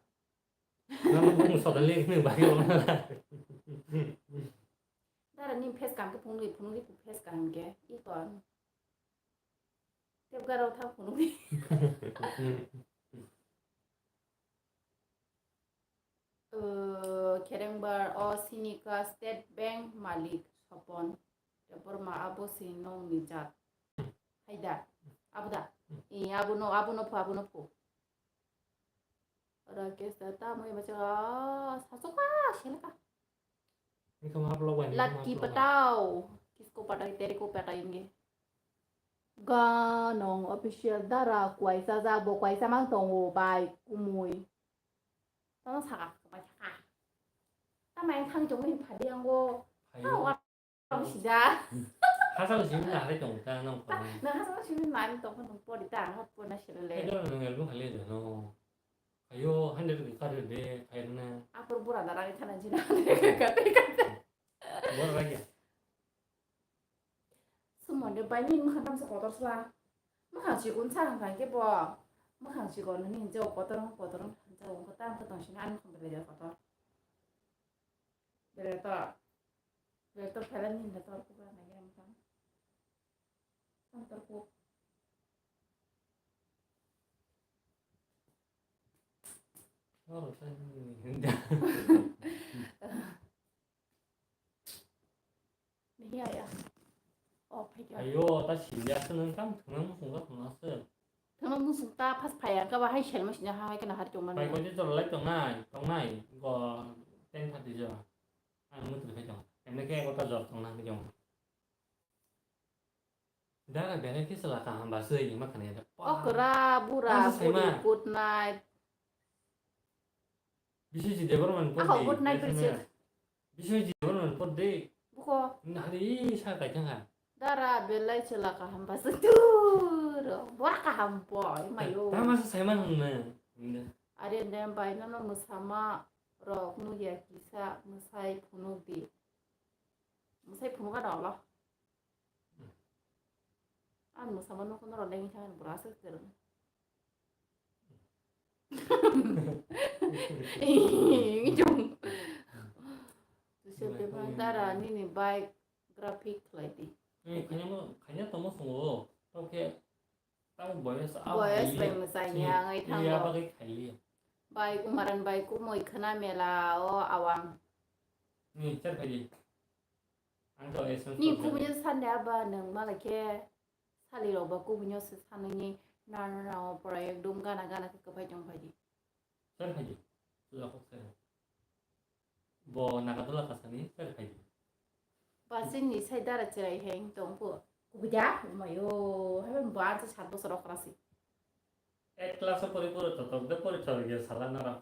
Nang bukung son le ni bai long na. Dara ni face kam ke phunugwi, phunugwi face kam ke. I kon. Tep garo tha phunugwi. Eh, Kherengbar o sinika State Bank malik Sopon Debbarma abo si nongni jat. Haida. Abo da. Eh, abo no, abo no pho, abo no pho. Rakesh da tamo iba chaga sasoka seleka. Ini kamu upload wani, kamu Laki upload wani. Patao. Kisko patai, tere ko patai inge. Ganong official dara kwaisa ja bo kwaisa mang tongo bai kumui. Tamo saka bai saka. Tamo yang thang jong hin phadi ango. Hayo. Tamo wa sida. Hasal simi na hari tong ta nong ko. Na hasal simi mani tong ko nong pori ta ha pona sila le. Hayo nong elbu khali de no. Hayo hundred ki kar de hayo na. Apor bura dara ni thana jina. Kate kate. Bor lagi. Sumon de bai ni mukha tamsa kotor sla. Mukha chikon sa hangkha ke bo. Mukha chikon ni je kotor kotor je ko tam ko tong sina an kham bele kotor. Bele to. Bele to phala ni le tor ko ba na ge mukha. Tam tor ko. Oro sa ni. Ni ya ya. Oh, phaikha. Ayo, ta sinja se nang tam thwngna muchung kha thwngna se. Thwngna muchung ta phas phaiya kha ba hai selma sinja ha hai kana har chongmani. Pai ko je jor lai tongnai, tongnai go ten thirty jo. Ang mutu khai tong. Emne khe ko ta jor tongna hai jong. Dara belai khe chwla kaham ba se ima khani da. Okra, bura, Ang se buri, saima. Good night. Biswajit Debbarma ni pod Ako di, good night Debbarma. Biswajit. Biswajit Debbarma ni pod di. Buko. Nari sa kai thang ha. Dara belai chwla kaham ba se turo. Bora kaham bo, imayo. Tama sa saima nang na. Are dem bai no no musama rok nugya kisa musai phunuk di. Musai phunuk ano lo. Ang mwsama nokho norok lengwi thangmani bwraswk kwrwng. Joseph Debbarma dara nini bike graphic khlai di. Eh, khaina mo, khaina tongmo sungo. Tokhe tamo boyos a Boyos bai mwsai ni ang ai thango. Bai kumaran bai kumui khwna mela o awang. Ni char khaji. Ang to S M S Ni problem. Kubui no sande aba nwng mala khe sali rok ba kubui no se sanani na na na o pora ekdom gana gana khe kwphai tong phai di. Sir phai di. Chwla kok sir. Bo Nagadala kasani sir phai di. Basing ni sai dara chirai heng tong pho. Kubui da? Mayo, hai bo ang sat bosor okra si. Eight class o pori pori to tok de pori to ge sala nara.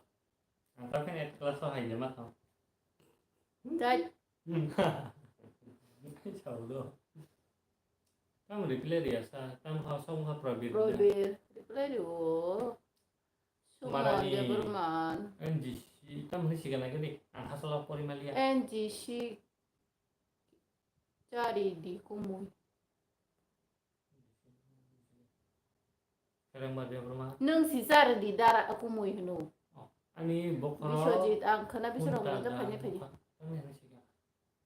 Ang ta khen eight class o hai je ma thang. Dai. Chau do. Tam reply riya sa, tam ha song ha Prabir. Prabir, reply rio. Suman Marani. Debbarman. N G C, tam hini sigana gini, ang hasala pori malia. N G C. Chari di kumui. Kereng ba Debbarma. Nwng si chari di dara kumui hino. Oh, ani bokhorok. Biswajit, ang khwna Biswajit phone ta nungkha da phaini phaini. Nukha. Ani ani sika.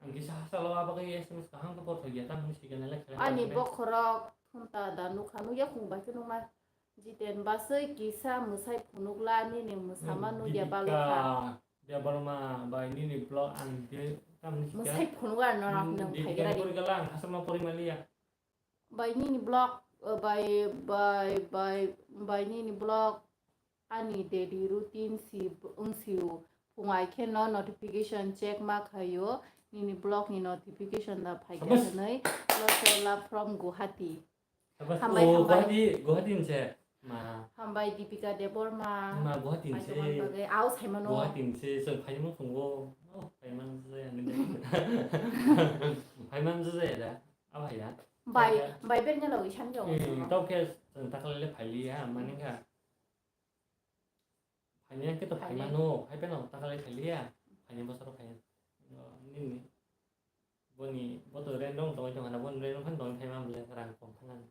Ang kisa hasalo abo khe S M S kaham khe porthok ya, tamo hini sika nai le khe. Ani bokhorok phone ta da nukha, nukya khung bai khe nukma. Jiten basui kisa mwsai phunukla nini mwsama nukya balokha. Debbarma bai nini blog ang de tam ni sika. Mwsai phunukla norok nang phaigra di. Pori gala ang hasama pori maliya. Bai nini blog uh, by, by, by, by nini blog ani daily routine si wng sio. Phung ai kheno notification check ma khaio, nini blog ni notification da phaikha Sabas. Hwnwi. Lots of love from Guwahati. Sabas. Hambai, oh, hambai. Guwahati, Guwahati ni se. Ma. Hambai Deepika Debbarma. Ma, Guwahati ni se. Phaikha bagwi. Ao saimano. Guwahati ni se, chwng phaimano tongo. Oh, phaimano se, ani. Phaimano se da. Abo hai da. Bai, bai bernya lawi sanjao. Hmm, tau khe chwng takhwlai le phailiya, mani kha. Phaini khe to phaimano, hai phano takhwlai phailiya. Phaini bosoro phaini. Nini. Boni, bo to rent dong tongwi tong hana, boni rent dong phano tongwi phaima bwle rang kom thangani.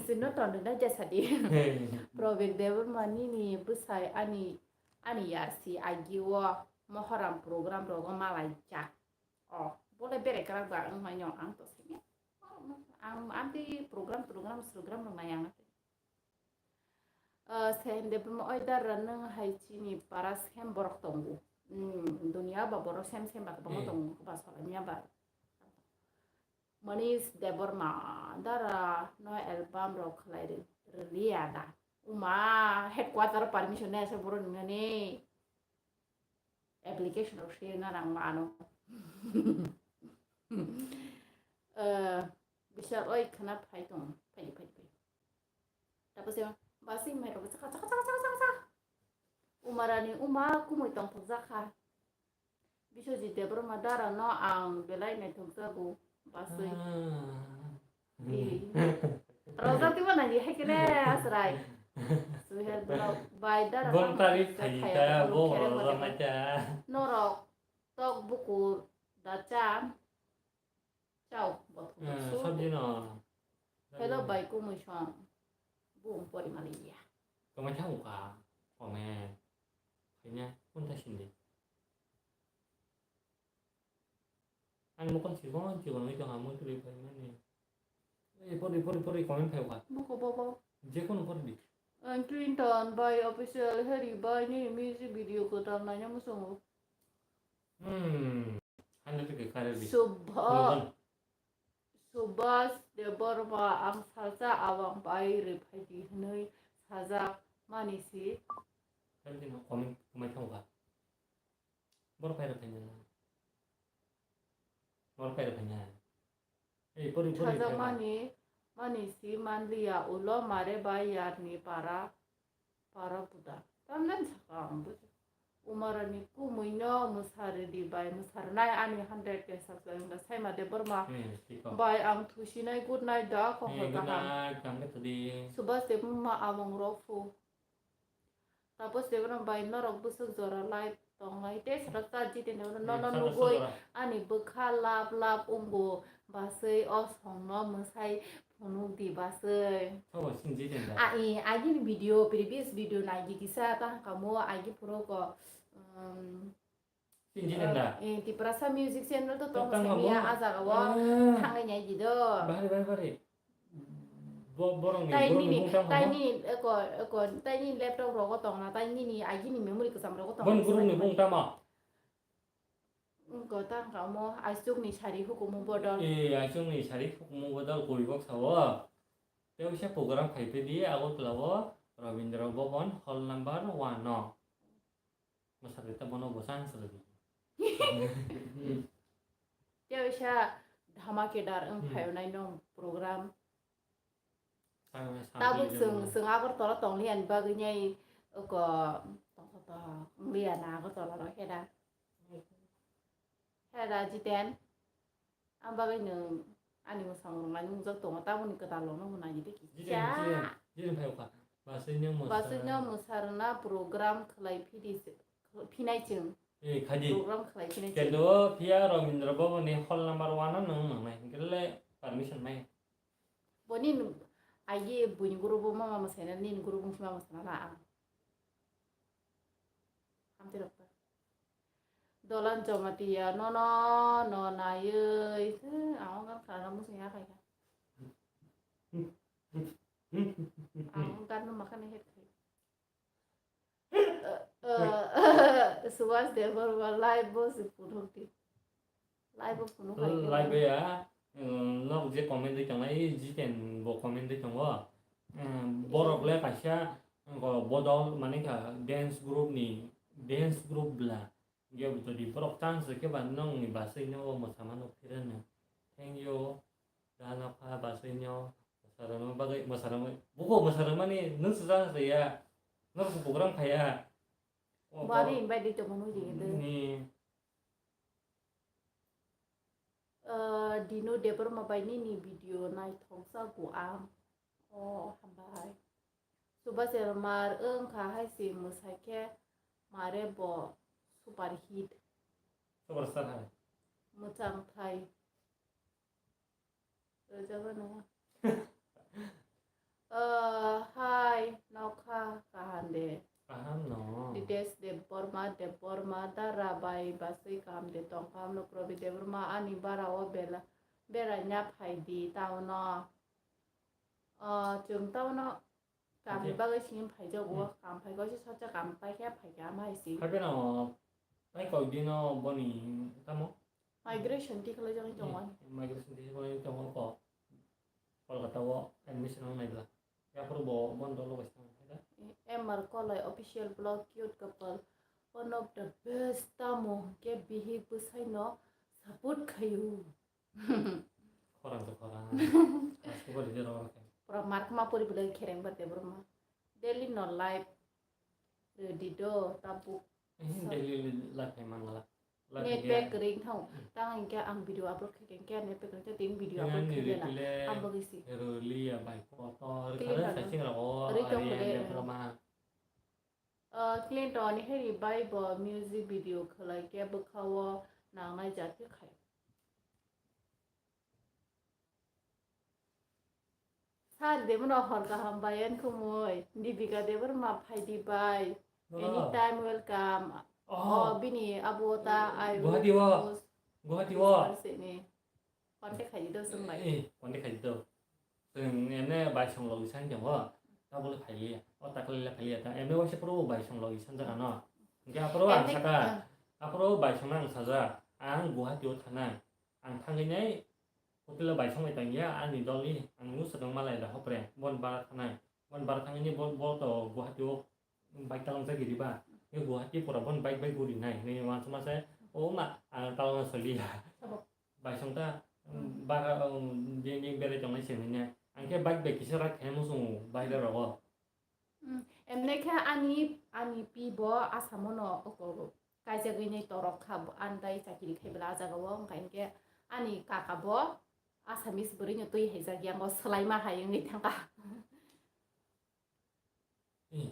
Sino tongwi na jasadi. Hey. Probek Debbarma nini bwsai ani, ani yarsi agi o Mohoram program rogo malaijak. Oh, bole bere krak ba wng mai no ang to sini. Ang, ang tei program, program, program rok nai ang. Eh, Sen Debbarma oi dara nwng hai chini para sem borok tongo. Hmm, dunia ba borok sem sem ba kwbangma Hmm. tongo, kwbangma salai manya ba. Manish Debbarma dara no album rok khlai ri-, rwliya da. Uma headquarter permission nai asa borok nwngnani. Application rok se na nang mano. Eh, bisa oi khana phai tong, phai, phai, phai. Tapos ya, basi mai rok chaka, chaka, chaka, chaka, chaka, chaka. Umarani uma kumui tong thok jakha. Biswajit Debbarma dara no ang belai naithok jago. Baswi. Ah. Di. Roja tiba na di hekene asrai. Suhel bro, bai dara. Bon tari thai ta, bo roja mai ta. Norok tok bukur da cha. Chao, bo. Hmm, sabji no. Hello, bai kumui song. Bung pori maliya. Kama chao ka, kome. Kanya, kun ta sindi. Ani mokon si bon si bon ito ha mo tuli phai mani. Eh, pori, pori, pori, comment phai kha. Buko bobo. Je kono pori di. Ang Clinton by official Harry by ni music video ko tal nanya musungo. Hmm. Hande ke kare di. Subha. Subhas Debbarma ang salsa awang bai rwphaidi hwnwi sajak mani si. Kare di no comment kumai thang kha. Bor phai rwphaina. Bor phai rwphaina. Ei, pori, pori, sajak phai, phai. Mani, mani si manliya ulo mare bai yarni para, para buda. Tamdan saka ang bujo. Umarani kumui no musari di bai musari nai ani hundred ke subscribe wngkha Saima Debbarma. Hmm, tiko. Bai ang thusi nai good night da ko. Hey, hoi good kaham. Night, kaham khe thudi. Subhas Debbarma among rok phu. Tapos Debbarma bai norok bwswk jora live tongnai tei sajak cha Jiten Debbarma no, hmm, no sajak nugui sajak. Ani bwkha lap lap wngo baswi o songno mwsai phunuk di baswi. Sabo sini Jiten da. A, i, agini video, previous video naidi kisa ta kamo agi phuru ko, um, Tinjinenda. Eh, Tiprasa music channel to tong tong semiya abo. A jaga o. Ah. Thangnai nyai di do. Bari, bari, bari. Bo-, borok ni, tai borok ni nini, bung tamo tai mo? Nini, eko, eko, tai nini laptop rogo tong na, tai nini agini memory kwcham rogo tong na. Bon guru ni bung tamo? Ko tang kamo, aisuk ni sari hukumu bodol. Eh, aisuk ni sari hukumu bodol koi bok sao. Tei usia program khai phi di, Agartala o Rabindra Bhavan, hall number one o. Mwsarwi ta bono bwsa swrwdi. Tei uisa dhamakedar wng, hmm, phaio nai nong program. Tabuk chwng, chwng Agartala tongliya ni bagwi nai oko tongthotok wngliya na Agartala ro heda. Heda Jiten. Ang bagwi nwng ani mwsamung rwmani wngjak tongo, tamoni kwtal rokno hwnani de kisa. Jini, jini, jini phai kha. Baswino mwsa-, baswino mwsarwna program khlai phidi se, phinai chwng. Eh, khaidi. Program khlai phinai chwng. Kendo phiya Rabindra Bhavan ni hall number one no nwng nangnai. Hinkhe le permission nai. Boni agi buini group o mama mwsaina, nini group wngsi mama mwsana na ang. Hamti rok ta. Dolan Jamatia, nono, no naiwi, he, ang gan khana muchung ya khaikha. Ang gan no makhani het khai. Eh, eh, Subhas Debbarma live bo se phunuk di. Live bo phunuk khai. Live ya. Nok je comment ri tongnai, Jiten bo comment ri tongo. Borok le kaisa bodol mani kha dance group ni, dance group bla. Hinkhe jodi borok chance rwkhe ba nokni basui no o mwsamano phirano. Thank you. Da nokha basui no mwsarwma bagwi, mwsarwma, buko mwsarwmani nwng se chance rwya. Norok program khaya. Bari invite di tongmani di. Ni. Dino Debbarma bai nini video naithok jago ang. O hambai. Subha Chermar wng kha hai se mwsai khe mare bo super hit. Superstar hai. Mwchang thai. Rwjaba nw. Hai nokha kaham de. Kaham no. Ritesh Debbarma, Debbarma, Dara bai basui kaham de tong kaham no Probi Debbarma ani bara o bela bera nya phai di town o. Chwng town o. Kam ni bagwi simi phaijago, kam phai khe socha kam pai khe phai khe ama hai si. Phai pheno tai koi dino boni tamo? Migration tikhlai jagwi tongo. Migration tikhlai tongo ko. Kolkata o admission wngnai bla. Yaphuru bo bondo logai song phaida. M R Kolai official blog cute couple. One of the best tamo ke bihik bwsai no support khayu. Khorang to khorang. Asko bali jero oro khe. Pura mark ma pori bwlai khereng ba te borok ma. Daily no life. Ready do tabuk. Eh, daily life hai mangala. Net pack ring thang. Tang hinkhe ang video upload khe hinkhe net pack ring tin video upload khe bela. Ang bagwi si. Roli ya bai ko to. Rikha sai sing rago. Ri to bole. Clinton Harry bai bo music video khlai khe bwkha o nangnai jat khe khai. Sir Debbarma hor kaham bai ang khumui. Dipika Debbarma phai di bai. Anytime welcome. Oh, bini abo ta ai Guwahati o. Guwahati o. Contact khai di do sung bai. Eh, contact khai di do. Chwng emne bai song logi sang tongo. Tabole phai liya. O takle le phai liya ta. Emne waisa pro bai song logi sang jaga no. Hinkhe apro ang saka. Apro bai song nang saja. Ang Guwahati o thanai. Ang thangwi nai hotel o bai song bai tang ya ani dol ni. Ang nu swkang malai da hopre. Bon bara thanai. Bon bara thangwi ni bol bol to Guwahati o. Bike talangjak giri ba, e Guwahati pura bon bike bai guri nai hinwi uansukma se, o ma, ang talangna soli ya. Bai song ta, bara, bini berai tongnai se hinwi, ang khe bike bai kisa rak khe muchungo baire rogo. Emne khe ani, ani pi bo Asamo no kaijagwi nai torok kha, ani dai chakiri khai bela a jaga o, wngkha hinkhe ani kaka bo Assamese bwrwi no twi hai jak ya, bo swlai ma hai wngwi thang kha.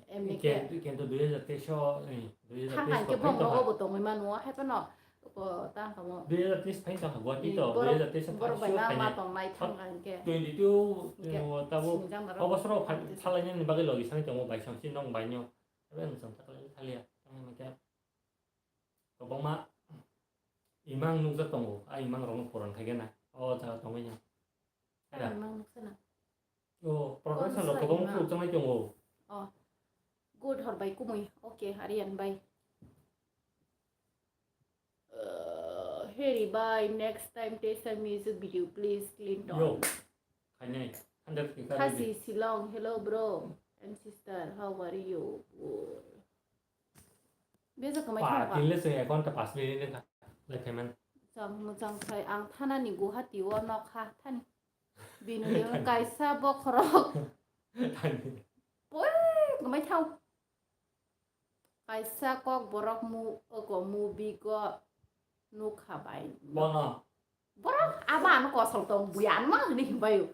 Emni khe. Kento dui hajar teis o, eh, dui hajar teis thang hai khe bong rogo bo tongwi mano, hai phano ko tang kamo. Dui hajar teis phai tong kha, Guwahati to, dui hajar teis phai borok bai ma tong nai thang hai khe. Twenty two, tabo, o bosoro phalai nani bagwi logi sani tongo, bai song si nong bai nyo. Ebe ang chang thakle thalia, tang hai khe. Kwbangma imang nukjak tongo, a imang rokno puron khaikhe na, o jaga tongwi no. Tamo imang nuksa na? O, production rok kwbangma phuru changnai tongo. O. Good hor bai kumui. Okay, Aryan bai. Uh, Harry bai, next time Tesa music video please, Clinton. Yo. Khainai. Hundred K. Khasi Shillong, hello bro and sister, how are you? Beza kwmai thangba. Tinle chwng account ta pass minute wngkha. Lai payment. Chwng mwchang khai ang thanani Guwahati o nokha thani. Bini kaisa bokhorok. Thani. Poi kwmai thang. Kaisa kok borok mu oko mu bigo nukha bai. Bono. Borok abo ano kosol tong buya ano ma hwnwi hwnbaio.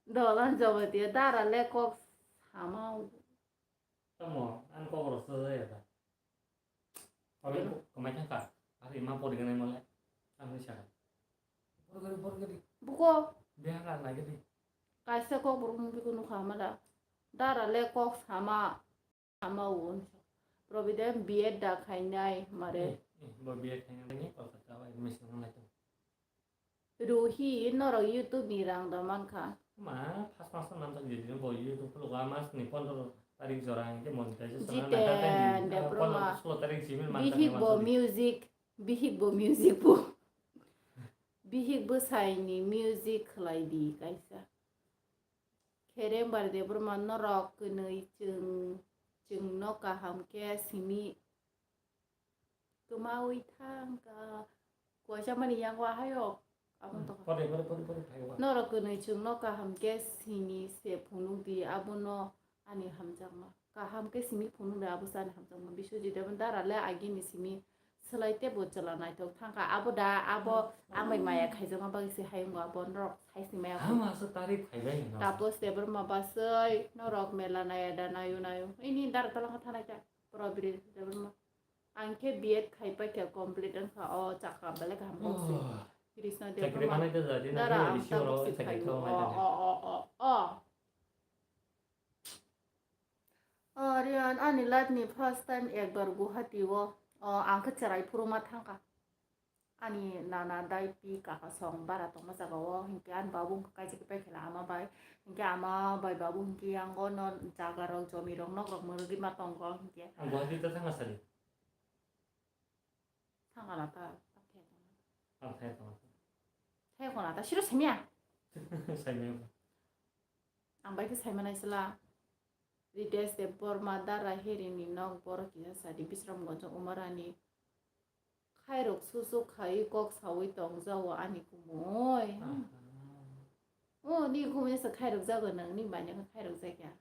Dolan Jamatia dara le kok sama. Tamo, ang kok rok sajaya da. Oro kwmai thangkha, ari ma poriganai mole, ang hwnwi sakha. Porgari, porgari. Buko. Beha ka nai gadi. Kaisa kok borok mung biko nukha mala. Dara le kok sama, sama o. Provident B Ed da khainai mare. Eh, eh, bo B Ed khainai ni Kolkata o admission nang lai tong. Ruhi, norok YouTube ni rang da mankha. Ma, phas phas no manjak di, bo YouTube khuluk a mas ni pondro tarik jora hingke monetization na Jiten naikha tei di, Debbarma. Pondro solo tarik Gmail manjak. Bihik ni bo manjak di. Music, bihik bo music bo. Bihik bwsaini music khwlai di kaisa. Khereng Bari Debbarma norok kwnwi chwng, chwngno kaham khe simi kwmawi thang ka. Kuaisa mani yango ahai o. Aboni tokha. Pore, pore, pore, pore, phai o. Norok kwnwi chwngno kaham khe simi se phunuk di, abono ani hamjakma. Kaham khe simi phunuk di, abo se ani hamjakma. Biswajit Debbarma dara le agini simi swlai teibo chwla naithok thangkha. Abo da, abo ang bai maya khaijakma bagwi se hayungo abo norok sai simi maya. Ang asa tarif khaibai no. Tapos Debbarma basai norok mela naya da nayo nayo. Ini dara talangkha thanai kha. Probri Debbarma. Ang khe B Ed khai paikha, complete wngkha, o chakha belai kaham kok se. Oh. Krishna Chakri Debbarma. Manai ta jadi na Dara khe ang bisi oro tabuk se chakri khai thok o, mai o, tani. O, o, o. O, Riyan, ani life ni first time ekbar Guwahati o, o, ang khe cherai phuru ma thangkha. Ani nana dai pi kaka song bara tongma jaga o, hinkhe ani babu wngkha kaisa khe paikha ama bai, hinkhe ama bai babu hinkhe yango no jaga rok jomi rok nok rok mwrwgwi ma tongo hinkhe. Ang Guwahati ta thangma sadi. Thangkha na ta, ta thaya tongma. Ang thaya tongma. Thaya khona ta siro saimya. Saimya. Ang bai khe saima naisla. Ritesh Debbarma dara Heri ni nok borok kisa sadi Bisramganj Umarani. Khairok susu khai kok sawi tongjago ani kumui. Aha. O, ni kumui se khairok jago nang, ni banya khe khairok jakya.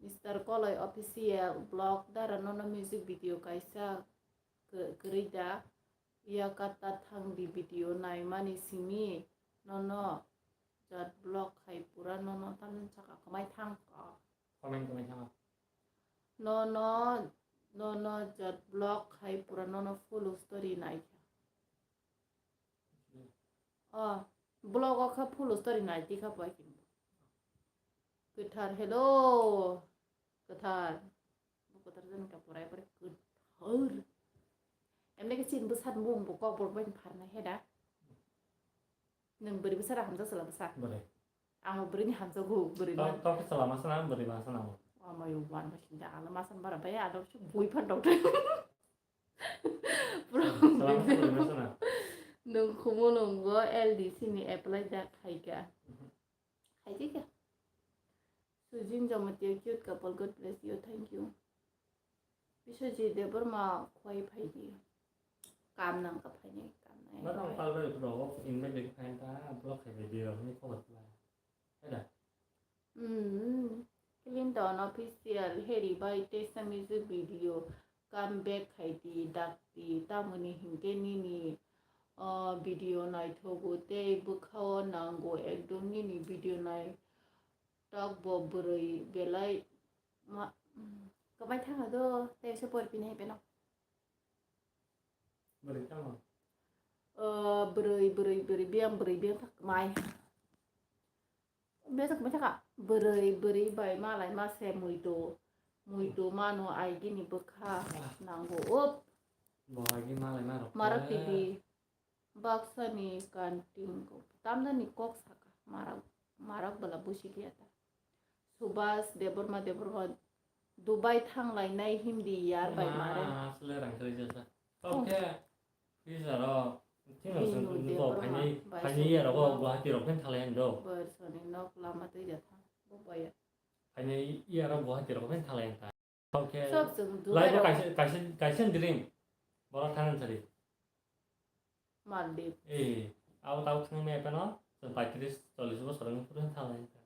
Mister Koloi Official Vlog dara nono music video kaisa k-, kwrwi da. Yakata thangdi video naimani simi nono jat vlog khai pura nono tamni saka kwmai thang ko. Comment kwmai thang. Nono, nono jat vlog khai pura nono full story naikha. Hmm. O vlog o kha full story nai tikha bai kini. Kwthar, hello. Kwthar. Bo kwthar jani ka porai pore kwthar. Emne ke chin bwsat mung bo kok bo bai pharna heda. Nwng bwrwi bwsa da hamjak sala bwsa. Bwrwi. Ang bwrwini hamjago bwrwi Tok, ma. Tok sala masa na bwrwi masa na. Amayo wan ba sinda ala masa bara bai ado su bui phan doctor. Sala masa bwrwi masa na. Nwng khumu nwng bo L D C ni apply da khaika. Mhm. Khaijika. Sujin Jamatia cute couple, God bless you, thank you. Biswajit Debbarma khwai phaidi. Kam nang ka phainai, kam nang Ba tong ka pal bai bro, invite de phain ta, block khai bai di rok ni khobor pla. Heda. Hmm. Clinton Official, Heri bai teisa music video. Come back khaidi dakti, tamoni hinkhe nini, ah, video naithogo tei bwkhao nango ekdom nini video nai tok bo bwrwi belai ma, kwmai thangna do tei se por pini hai peno. Bwrwi tamo? Ah, bwrwi, bwrwi, bwrwi, biyang bwrwi, biyang thak mai. Besa kmai thaka bwrwi bwrwi bai malai ma se muitu muitu mano aigini bwkha nango up. Bo aigi malai ma rok. Marak tidi baksa ni kanting tamna ni kok saka marak marak bwla busi kiyata. Subhas Debbarma Debbarma Dubai thang lainai himdi yar bai mare. Asle rang kari jasa. Oke. Pisa rok. Thino Binu sun Debbarma, phaini bai phaini sun ya rok Debbarma. Guwahati rok phen thalai do. Bar soni nok lama tei jatha. Bo baya. Phaini ya rok Guwahati rok phen thalai ta. Oke. Sob sung Dubai Life rok. Kaisa kaisa kaisa dream. Borok thanan sari. Maldives. Eh, abo tabuk thangmaya phano, chwng paitris chollis bosor wngwi phuru thanglai kha.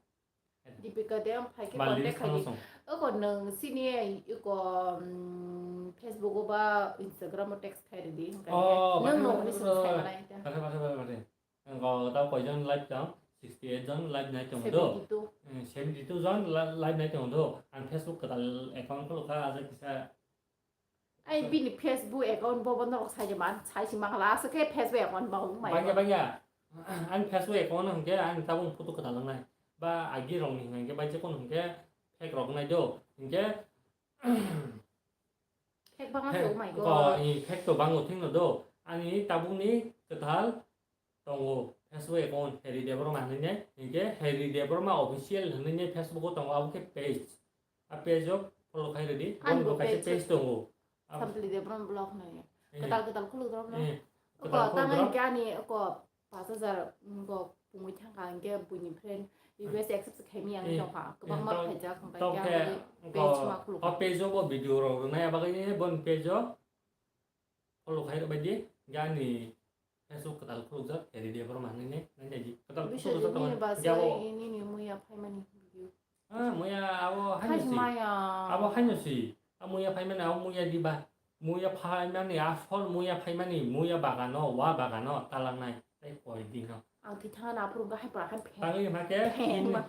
Deepika de ang phaikhe Maldives contact thangna khaidi. Song. Oko nwng sini iko, mm, Facebook o ba Instagram o text khai rwdi, hwnkhe Oh, nwng bakhe, nokni bakhe, simi bakhe, sai bakhe. Manai ta. Bakhe, bakhe, bakhe, bakhe. Ang kok tau koijon live tong, sixty eight jon live nai tong do. Seventy two. Eh, seventy two jon li-, live nai tong do. Ang Facebook kwtal account khulukha, aja kisa Ai, bini Facebook account bo bono rok sai man, sai si mangala, aswk khe Facebook account bo wng mai. Bangya, bangya. Ani Facebook account hwnkhe ani tabuk photo kwtal wngnai. Ba agi rok ni hwnkhe bai jekon hwnkhe fake rok wngnai do. Hwnkhe fake bangma fake, se wng mai ko, go. I fake to bango thwngno do. Ani tabuk ni kwtal tongo Facebook account Harry Debbarma hinwi nai, hinkhe Harry Debbarma official hinwi nai Facebook o tongo, abo khe page. A page o follow khai rwdi, ani boni bo bo kaisa page page tongo. Abo Sampli Debbarma vlog hinwi. Eh. Kwtal kwtal khuluk drop no. Eh. Oko kwtal khuluk tamo drop. Hinkhe ani oko Pash hajar, mm, go pungwi thangkha, hwnkhe buini friend request accept se khaimani ang tongkha. Kwbangma phaijak, hwnkhe tongkhe ang bai page ma khulukha. O page o bo video rok rwnai, abagwi bon page o follow khai rwbaidi, hwnkhe ani Facebook kwtal khulukjak, Harry Debbarma hinwi nai, nai naidi. Kwtal khulukjak tongo. Nini ba se nini muya phaimani video. Ah, muya abo haino si. Abo haino si. A muya phaimani, abo muya diba. Muya phaimani, asol muya phaimani, muya bagano, wa bagano talangnai. Tai koi dino. Ang thwi thangna aphuru wngkha hai pura khan phen. Tangwi hima khe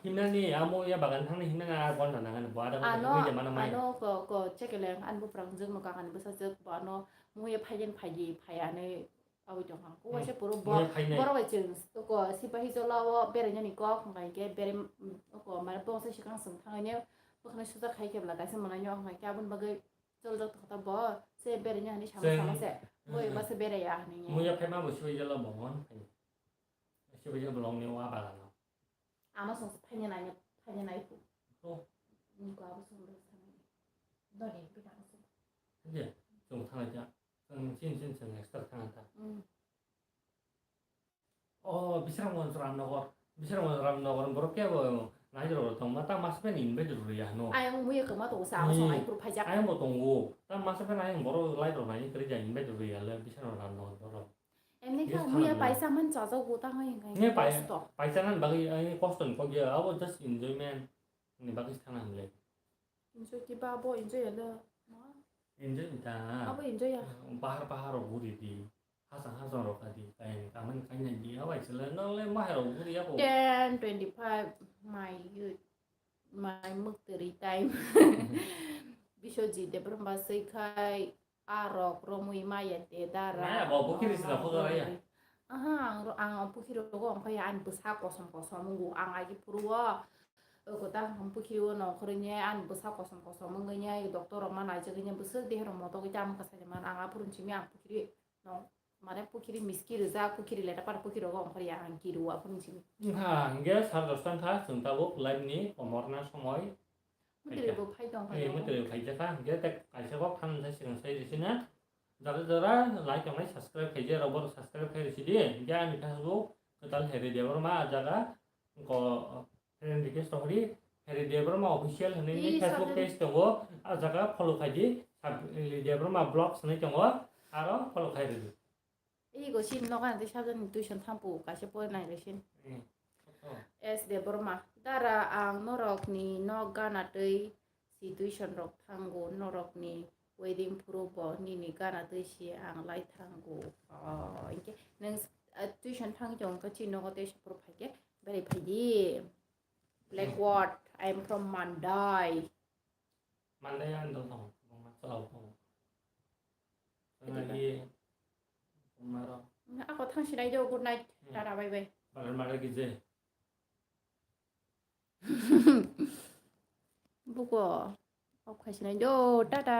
himnani, a muya bagan thangni himnani a gonda nangani bo ada gonda himnani jemana mai. Ano ko, ko chekeleng an buprang jwkno kakani bwsajwk bo ano muya phaigani phaidi phaiani. Aboni tongkha. Ko waisa puro bo-, borok bai chwng ko sipahi jolao berainani kok hwnkha hinkhe bere, mm, ko mane bongsa swkang swng thangwi bwkhwnwi suja khai khe bwla kaisa manwi hwnkha hinkhe aboni bagwi joljak tongkha bo se beraina hinwi sama sama se. Bo eba se beraiya hinwi. Muya phaima bo sipahi jolao bo mon phai. Sipahi jolao bolongni wa bagano. Ama song se phaina nai, phaina nai phu. Ko abo song ro thangwi. Doni bita ko song. Je, song thangwi ja. Ang chin chin chin extra thang ta. Mm. Oh, Bisramganj Ramnagar. Bisramganj Ramnagar borok kebo nai rok tongma ta mas pen invite rwya hano. Ayang muya kwma tongo sa, abo song ai pur phaijak. Ayang bo tongo. Ta mas pen ayang borok lai rok nai kwrwi ja invite rwya le Bisramganj Ramnagar borok. Emni kha muya paisa man chajago ta ngai ngai. Nge pai-, kosto. Paisa nan bagwi ai kosto ni kok ya, abo just enjoyment ni bagwi thana hwnle. Enjoy kiba bo enjoy ya le. Enjoy ni ta. Abo enjoy ya. Bahar bahar rok guri di. Hasang hasang rok kha di. Kain kaman kain di. Abai sele nang le mahai rok guri ya bo. Ten twenty five my youth, my mukteri time. Biswajit Debbarma swi khai. Arok romwi maya te dara. Maya bo bukhiri sina photo raya. Aha, ang ro-, ang bukhiri rogo ongkhai ani bwsa kosom kosom wngo. Ang agi phuruo, o kota bukhiri o nongkhorwi ani bwsa kosom kosom wngwi doctor rok ma naijagwi bwswk dehe rok moto gwi tamo kwsai man ang aphuru simi ang bukhiri no. Mane pukhiri miski rijak, pukhiri leta par pukhiri rogo ongkhorya ang kiru aphuru simi. Wngkha, hingke sar dosta wngkha, chwng tabuk live ni komorna somoi. Mwtwrwi bo phai tong kha. Mwtwrwi bo phai jakha, hingke tek kaisa kok thansa swrwng sai rwsina. Jara jara like tongnai subscribe khaijak rok, borok subscribe khai rwsidi. Hingke ani Facebook kwtal Harry Debbarma ah jaga ko friend request rohori, Harry Debbarma official hinwi Facebook page tongo, ah jaga follow khaidi, Harry Debbarma vlogs hinwi tongo, aro follow khai rwdi. Ego sin nogo ang tei sajani tuition thampu kaisa pore nai raisin. Hmm. S Debbarma, dara ang norokni nok gana tei si tuition rok thango, norokni wedding phuru bo nini gana tei si ang lai thango. Oh, hingke nwng, ah, tuition thangwi tongo khe chini nogo tei si phuru phaikhe berai phaidi. Blackward, I am from Mandai. Mandai ang dol tongo, kwbangma chwla bo tongo. Thank you, Sonali, Kumaro. Ako thang sinai do, good night. Hmm. Tata, bye bye. Bagar magar gije. Buko, off khai sinai do, tata.